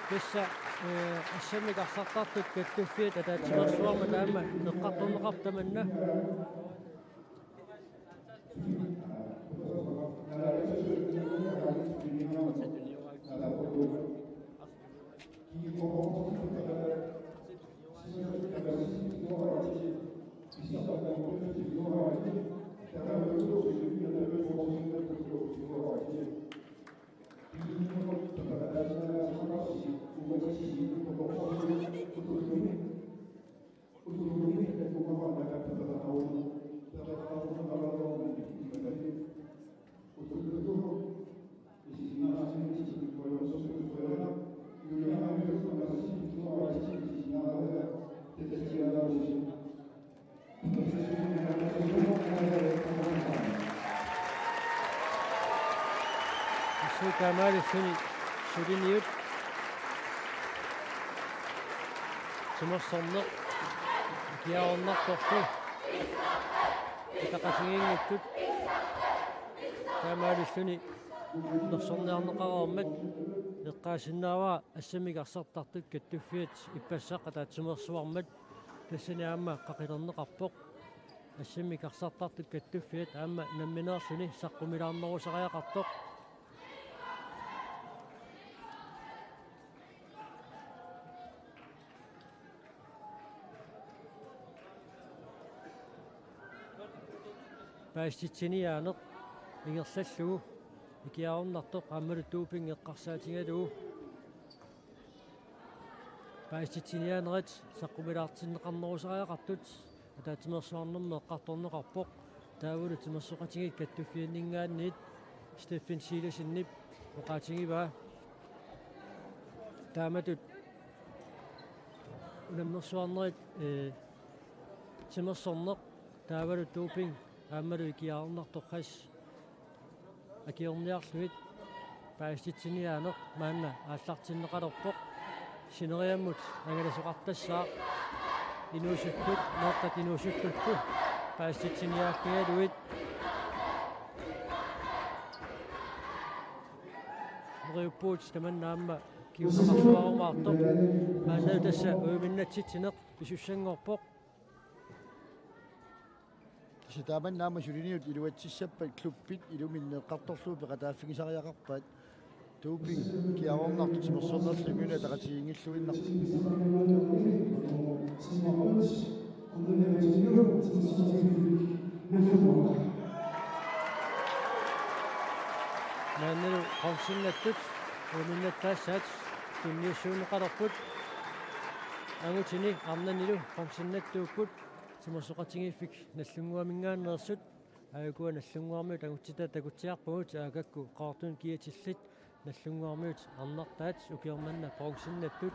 Tassa, eh, assammik arsartartut kattuffiat ataatsimeersuarmata aamma eqqartorneqarput tamanna. Taamaalilluni suliniut timersorneq ikiaroornartorlu ataqatigiinngitsut. Taamaalilluni nersorniarneqareermat eqqaasinnaavara assammik arsartartut kattuffiat ippassaq ataatsimeersuarmat, tassani aamma qaqilerneqarpoq. Assammik arsartartut kattuffiat aamma nammineerluni saqqumilaarnerusariaqartoq. Paasititsiniaaneq ingerlallugu ikiaroornartoq aammalu doping eqqarsaatigalugu. Paasititsiniaanerit saqqumilaartinneqarnerusariaqartut ataatsimeersuarnermi eqqartorneqarpoq. Taavalu timersoqatigiit kattuffianninngaanniit Steffen Silasenip oqaatigivaa. Taamatut unammersuarnerit, ee, timersorneq taavalu doping aammalu ikiaroornartoq hash akiorniarlugit paasititsiniaaneq maanna aallartinneqalerpoq. Sineriammut angalasoqartassaaq inuusuttut, meeqqat inuusuttukkut paasititsiniaalligalugit. Neriuppugut tamanna aamma kinguneqarsuarumaartoq. Maanna tassa ujuminnatsitsineq pisussanngorpoq. Tassa taamanna aamma suliniut iluatsissappat klubbit iluminni eqqartorlugu peqataaffigisariaqarpaat. Doping ikiaroornartoq timersornerlu immiunik ataqatigiinngilluinnartoq. Maannalu bronzinnattut ujuminnattaassaat tunniussuunneqalerput. Angutini arnanilu bronzinnattuupput timersoqatigiiffik Nagdlunguaminngaanneersut. Aajukua Nagdlunguarmiut angutsitai takutsiarpagut, Aakakku Qaqortumi kiatillit Nagdlunguarmiut arnartaat, ukioq manna bronzinnattut.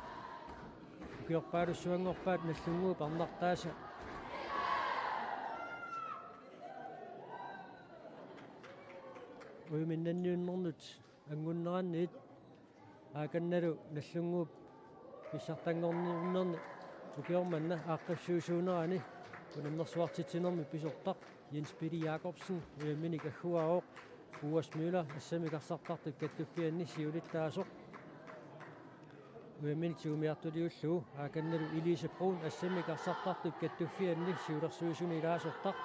Ukiorpaalussuanngorpaat Nagdlunguup arnartaasa. Ujuminnanniunnernut angunneranniit Aakannalu Nagdlunguup pissartanngorniunnerni ukioq manna aaqqissuisuunerani unammersuartitsinermi pisortaq Jens Peter Jacobsen ujaminik agguaavoq. Uas Møller assammik arsartartut kattuffianni siulittaasoq ujaminik tigumiartuliullugu. Aakannalu Elise Bruun assammik arsartartut kattuffianni siulersuisuni ilaasortaq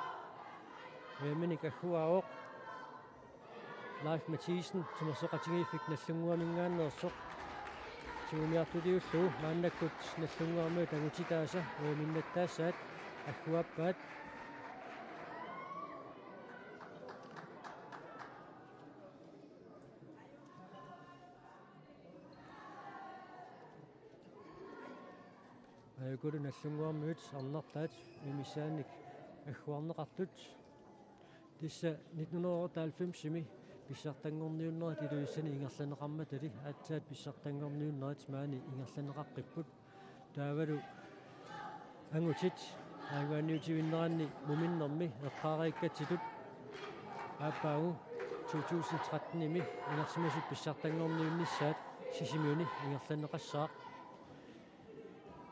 ujaminik agguaavoq. Leif Mathisen, timersoqatigiiffik Nagdlunguaminngaanneersoq, tigumiartuliullugu maannakkut Nagdlunguarmiut angutitaasa ujuminnattaassaat agguaappaat. Aajukulu Nagdlunguarmiut arnartaat uju missaannik agguarneqartut. Tassa nitten hundrede og otteoghalvfems-imi pissartanngorniunnerit Ilulissani ingerlanneqarmatali aatsaat pissartanngorniunnerit maani ingerlanneqaqqipput. Taavalu angutit ajugaanniutivinneranni muminnermi eqqaariikkatsitut aappaagu to tusind tretten-imi inersimasut pissartanngorniunnissaat Sisimiuni ingerlanneqassaaq.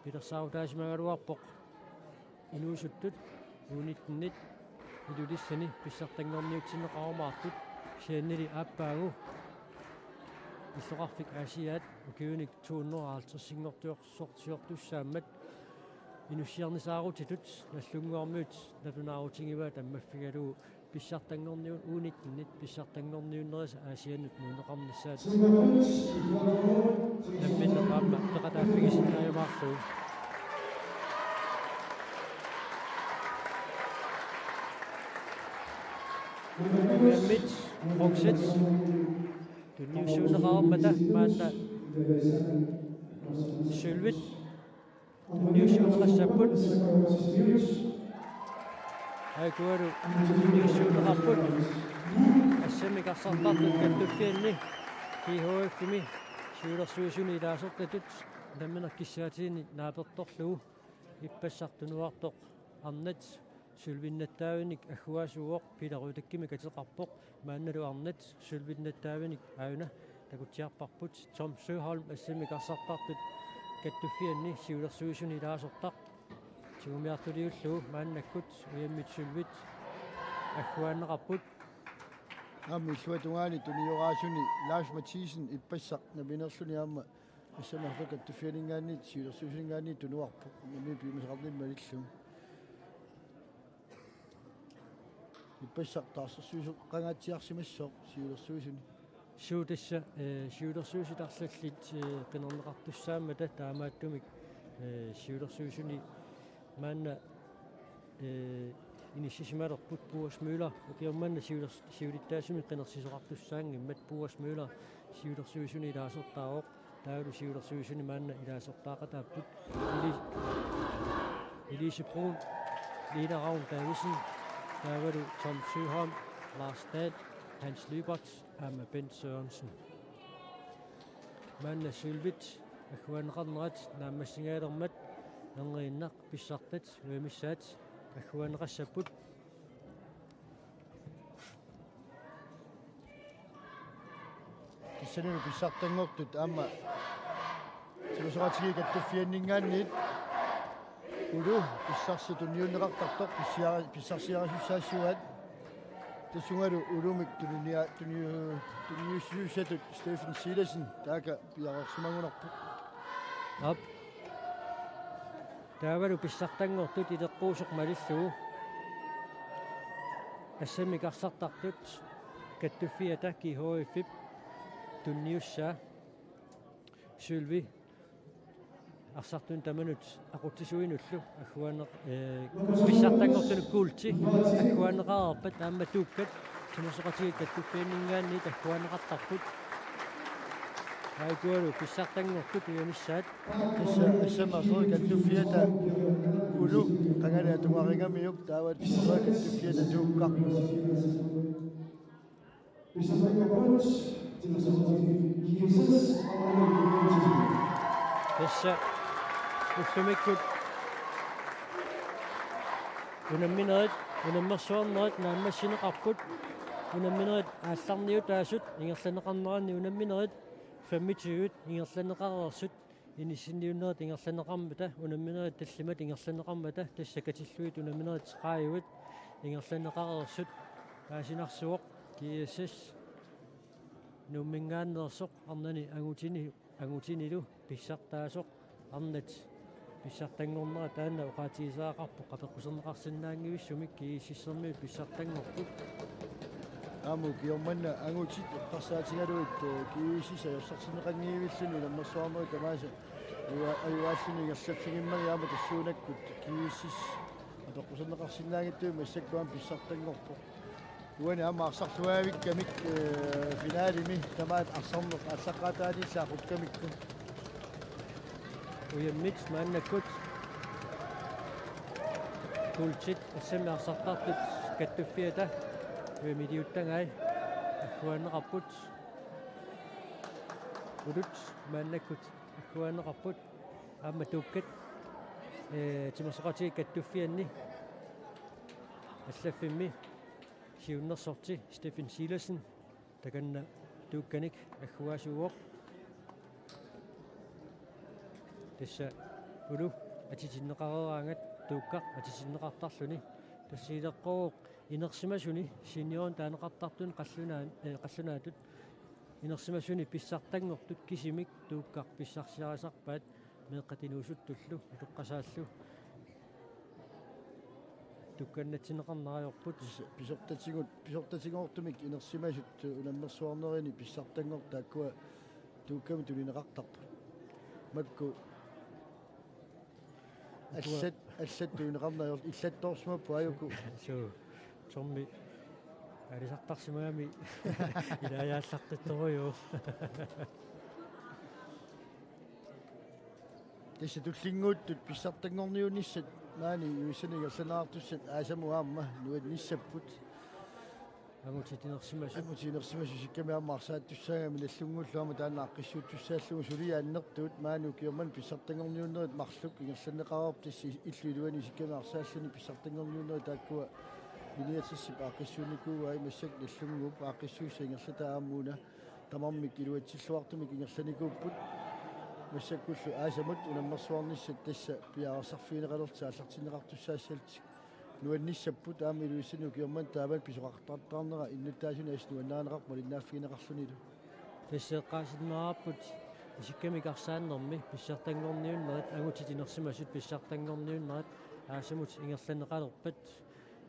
Pilersaarutaasimagaluarpoq inuusuttut U nitten-it Ilulissani pissartanngorniutsinneqarumaartut, kisiannili aappaagu illoqarfik Aasiaat ukiunik to hundrede og halvtreds-inngortiorsortiortussaammat inussiarnisaarutitut Nagdlunguarmiut nalunaarutigivaat ammaffigalugu pissartanngorniun-, U nitten-it pissartanngorniunnerisa Aasiannut nuunneqarnissaat. Namminneq aamma peqataaffigisinnaajumaarlugu. Ujammit bronzit tunniussuunneqarmata maanna sølvit tunniussuunneqassapput. Aajukua tunniussuunneqarput assammik arsartartut kattuffianni G H F-imi siulersuisuni ilaasortatut nammineq kissaatigineq naapertorlugu. Ippassaq tunuartoq arnat Sølvinnattaavinik agguaasuuvoq, Peter Rydackimik ateqarpoq, maannalu arnat sølvinnattaavinik aajuna takutsiarparput. Tom Søholm S M-ip arsartartut kattuffianni siulersuisuni ilaasortaq tigumiartuliullugu maannakkut ujammit sølvit agguaanneqarput. Aamma illuatungaani tunioraasuni Lars Mathisen ippassaq nammineerluni aamma S M-ip kattuffianinngaanniit siulersuisuninngaanniit tunuarpoq, nammineq piumasaqarnermik malillugu. Ippassaq taarsersuisoqangaatsiarsimassooq siulersuisuni. Suu, tassa, eh, siulersuisut arlallit, eh, qinerneqartussaammata taamaattumik, eh, siulersuisuni maanna, eh, inissisimalerput. Puas Møller ukioq manna siulers-, siulittaasumik qinersisoqartussaanngimmat. Puas Møller siulersuisuni ilaasortaavoq. Taavalu siulersuisuni maanna ilaasortaaqataapput: Eli-, Elise Bruun, Lina Ravn Davidsen, taavalu Tom Søholm, Lars Dahl, Hans Lybert aamma Bent Sørensen. Maanna sølvit agguaanneqarnerat naammassingaalermat, erniinnaq pissartat ujamissaat agguaanneqassapput. Tassanilu pissartanngortut aamma timersoqatigiit kattuffianninngaanniit Ulu pissarsi tunniunneqartartoq pissia-, pissarsiarisussaassavaat. Tassungalu Ulumik tunnia-, tunniu-, tunniussisussatut Steffen Silassen taakku piareersimagunarput. Aap. Taavalu pissartanngortut ileqquusoq malillugu S M-ip arsartartut kattuffiata G H F-ip tunniussaa sølvi arsartunut tamanut aqutsisuinullu agguaanneq-, eh, pissartanngortunut kuulti agguaanneqareerpat aamma tuukkat timersoqatigiit kattuffianninngaanniit agguaanneqartarput. Aajukua pissartanngortut ujamissaat. Tassa S M-ip kattuffiata Ulu qangali atugarigamiuk, taava timersoqatigiit kattuffiata tuukkat. Tassa ullumikkut unamminerit, unammersuarnerit naammassineqarput. Unamminerit aallarniutaasut ingerlanneqarneranni unamminerit femogtyve ingerlanneqareersut, inissinniunnerit ingerlanneqarmata, unamminerit tallimat ingerlanneqarmata, tassa katillugit unamminerit tredive ingerlanneqareersut aasinarsuoq G S S Nuumminngaanneersoq arnani angutini, angutinilu pissartaasoq arnat pissartanngornera taanna oqaatigisariaqarpoq apeqquserneqarsinnaanngivissumik G S S-ermiut pissartanngorput. Aamma ukioq manna angutit eqqarsaatigalugit, eh, G S S ajorsartinneqanngivilluni unammersuarnerit tamaasa ajua-, ajugaalluni ingerlaffigimmagit aamma tassuunakkut G S S apeqquserneqarsinnaanngitsumik massakkut aamma pissartanngorpoq. Uani aamma arsarluaavikkamik, eh, finalimi tamaat arsarneq aallaqqaataaniilli aqukkamikku. Ujammit maannakkut kuultit S M-ip arsartartut kattuffiata ujamiliuttagai agguaanneqarput. Ulut maannakkut agguaanneqarput. Aamma tuukkat, eh, timersoqatigiit kattuffianni allaffimmi siunnersorti Steffen Silassen takanna tuukkanik agguaasuuvoq. Tassa Ulu atitinneqareeraangat tuukkaq atitinneqartarluni. Tassa ileqqooq inersimasuni seniorerneq taaneqartartuni qallunaa-, eh, qallunaatut inersimasuni pissartanngortut kisimik tuukkaq pissarsiarisarpaat meeqqat inuusuttullu utoqqasaallu tukkannatsinneqarneq ajorput. Pis-, pisortatigut, pisortatigoortumik inersimasut unammersuarnerini pissartanngortut taakkua tuukkami tunineqartarput. Makku allat, allat tunineqarneq ajorput, illattoorsimapput aajuku. Suu, Tommi aalisartarsimagami ilaajaallaqqittorujuuvoq. Tassa tullinnguuttut pissartanngorniunissat maani U S A-ni ingerlanneqartussat aasamut aamma nuannissapput. Angutit inersimasut. Angutit inersimasut isikkamik aamma arsaattussaagami Nagdlunguullu aamma taanna aaqqissuuttussaallugu. Suliaannertuut maani ukioq manna pissartanngorniunnerit marluk ingerlanneqareerput, tassa illup iluani isikkamik arsaalluni pissartanngorniunnerit taakkua Iniatsisip aaqqissuunnikuuai, massakkut Nagdlunguup aaqqissuussaq ingerlataa aamma una tamarmik iluatsilluartumik ingerlanikuupput. Massakkullu aasamut unammersuarnissat tassa piareersarfigineqalerlutik aallartinneqartussaassallutik nuannissapput, aamma Ilulissani ukioq manna taamani pisoqartartarnera innuttaasuni assut nuannarineqarpoq malinnaaffigineqarlunilu. Tassa eqqaasinnaarparput isikkamik arsaannermi pissartanngorniunnerit, angutit inersimasut pissartanngorniunnerat aasamut ingerlanneqalerpat,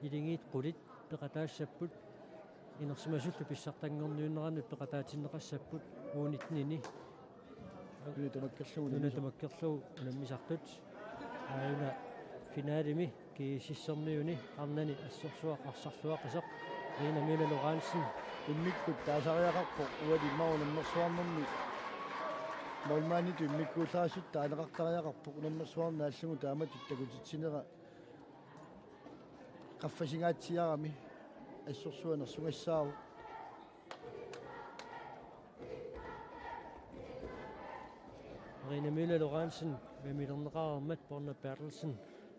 iligiit qulit peqataassapput, inersimasullu pissartanngorniunnerannut peqataatinneqassapput U nitten-ini. Nuna tamakkerlugu, nuna tamakkerlugu unammisartut. Aajuna finalimi G S S-ermiuni arnani assorsuaq arsarluaqisoq Rina Møller Lorentzen. Immikkut taasariaqarpoq uani immaqa unammersuarnermi. Målmanditut immikkuullarissutaa taaneqartariaqarpoq unammersuarneq naallugu taamatut takutitsinera qaffasingaatsiarami, assorsuaq nersugassaavoq. Rina Møller Lorentzen uimilerneqareermat Borna Berthelsen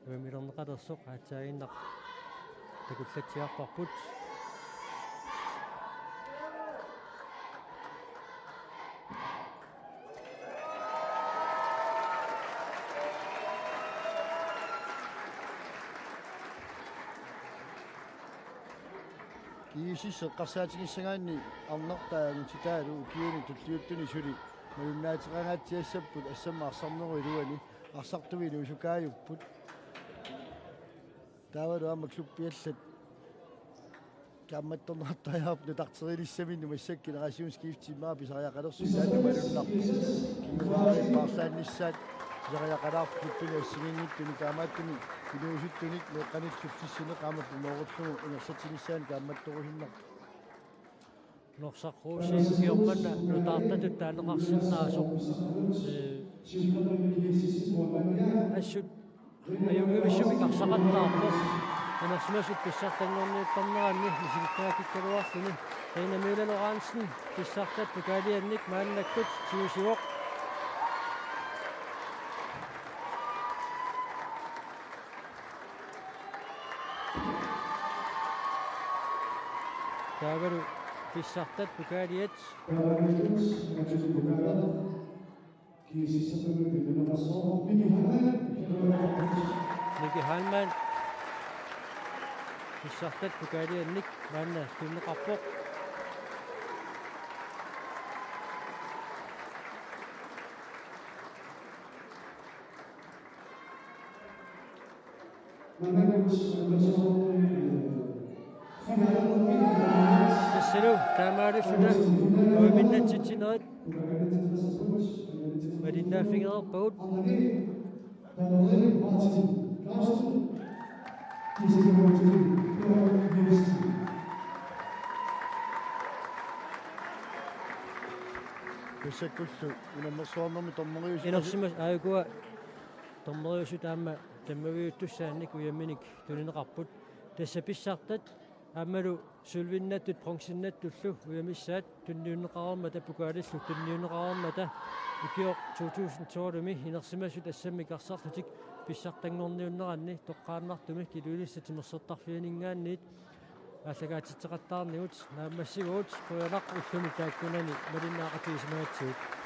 uimilerneqalersoq aatsaaginnaq takullatsiarparput. G S S eqqarsaatigissagaanni arnartaa angutitaalu ukiuni tulliuttuni suli malunnaateqangaatsiassapput assammik arsarnerup iluani, arsartumi inuusukaajupput. Taavalu aamma klubbi allat kaammattorneqartariaqarput nutarteriliissaminnut, massakkut generationsskifte immaqa pisariaqalersoq taanna malunnarpoq. Kinguaariit paarlaannissaat pisariaqalaarput klubbinut assigiinngitsunut, taamaattumik inuusuttunik meeqqanillu sullissineq aamma pumoorullugu ingerlatsinissaanut kaammattorusunnarpoq. Norsaq Rosing ukioq manna nutaartatut taaneqarsinnaasoq, ee, assut ajunngivissumik arsaqattaarpoq. Inersimasut pissartanngorniuttarneranni misilikkaakikkaluarluni. Rina Møller Lorentzen pissartat pokaliannik maannakkut tigusivoq. Taavalu pissartat pokaliat. Miki Heilmann. Pissartat pokaliannik maanna tunineqarpoq. Tassalu taamaalilluta uiminnatsitsinerit malinnaaffigereerpagut. Tassakkullu unammersuarnermi dommeriusut. Inersimas-, aa, ukua dommeriusut aamma tammaviuttussaannik ujaminik tunineqarput. Tassa pissartat aammalu sølvinnattut bronzinnattullu ujamissaat tunniunneqareermata, pokalillu tunniunneqareermata, ukioq to tusind tolv-imi inersimasut assammik arsarlutik pissartanngorniunneranni toqqaannartumik Ilulissat timersortarfianinngaanniit aallakaatitseqattaarnigut naammassivugut. Qujanaq ullumi taakkunani malinnaaqatigisimagatsigut.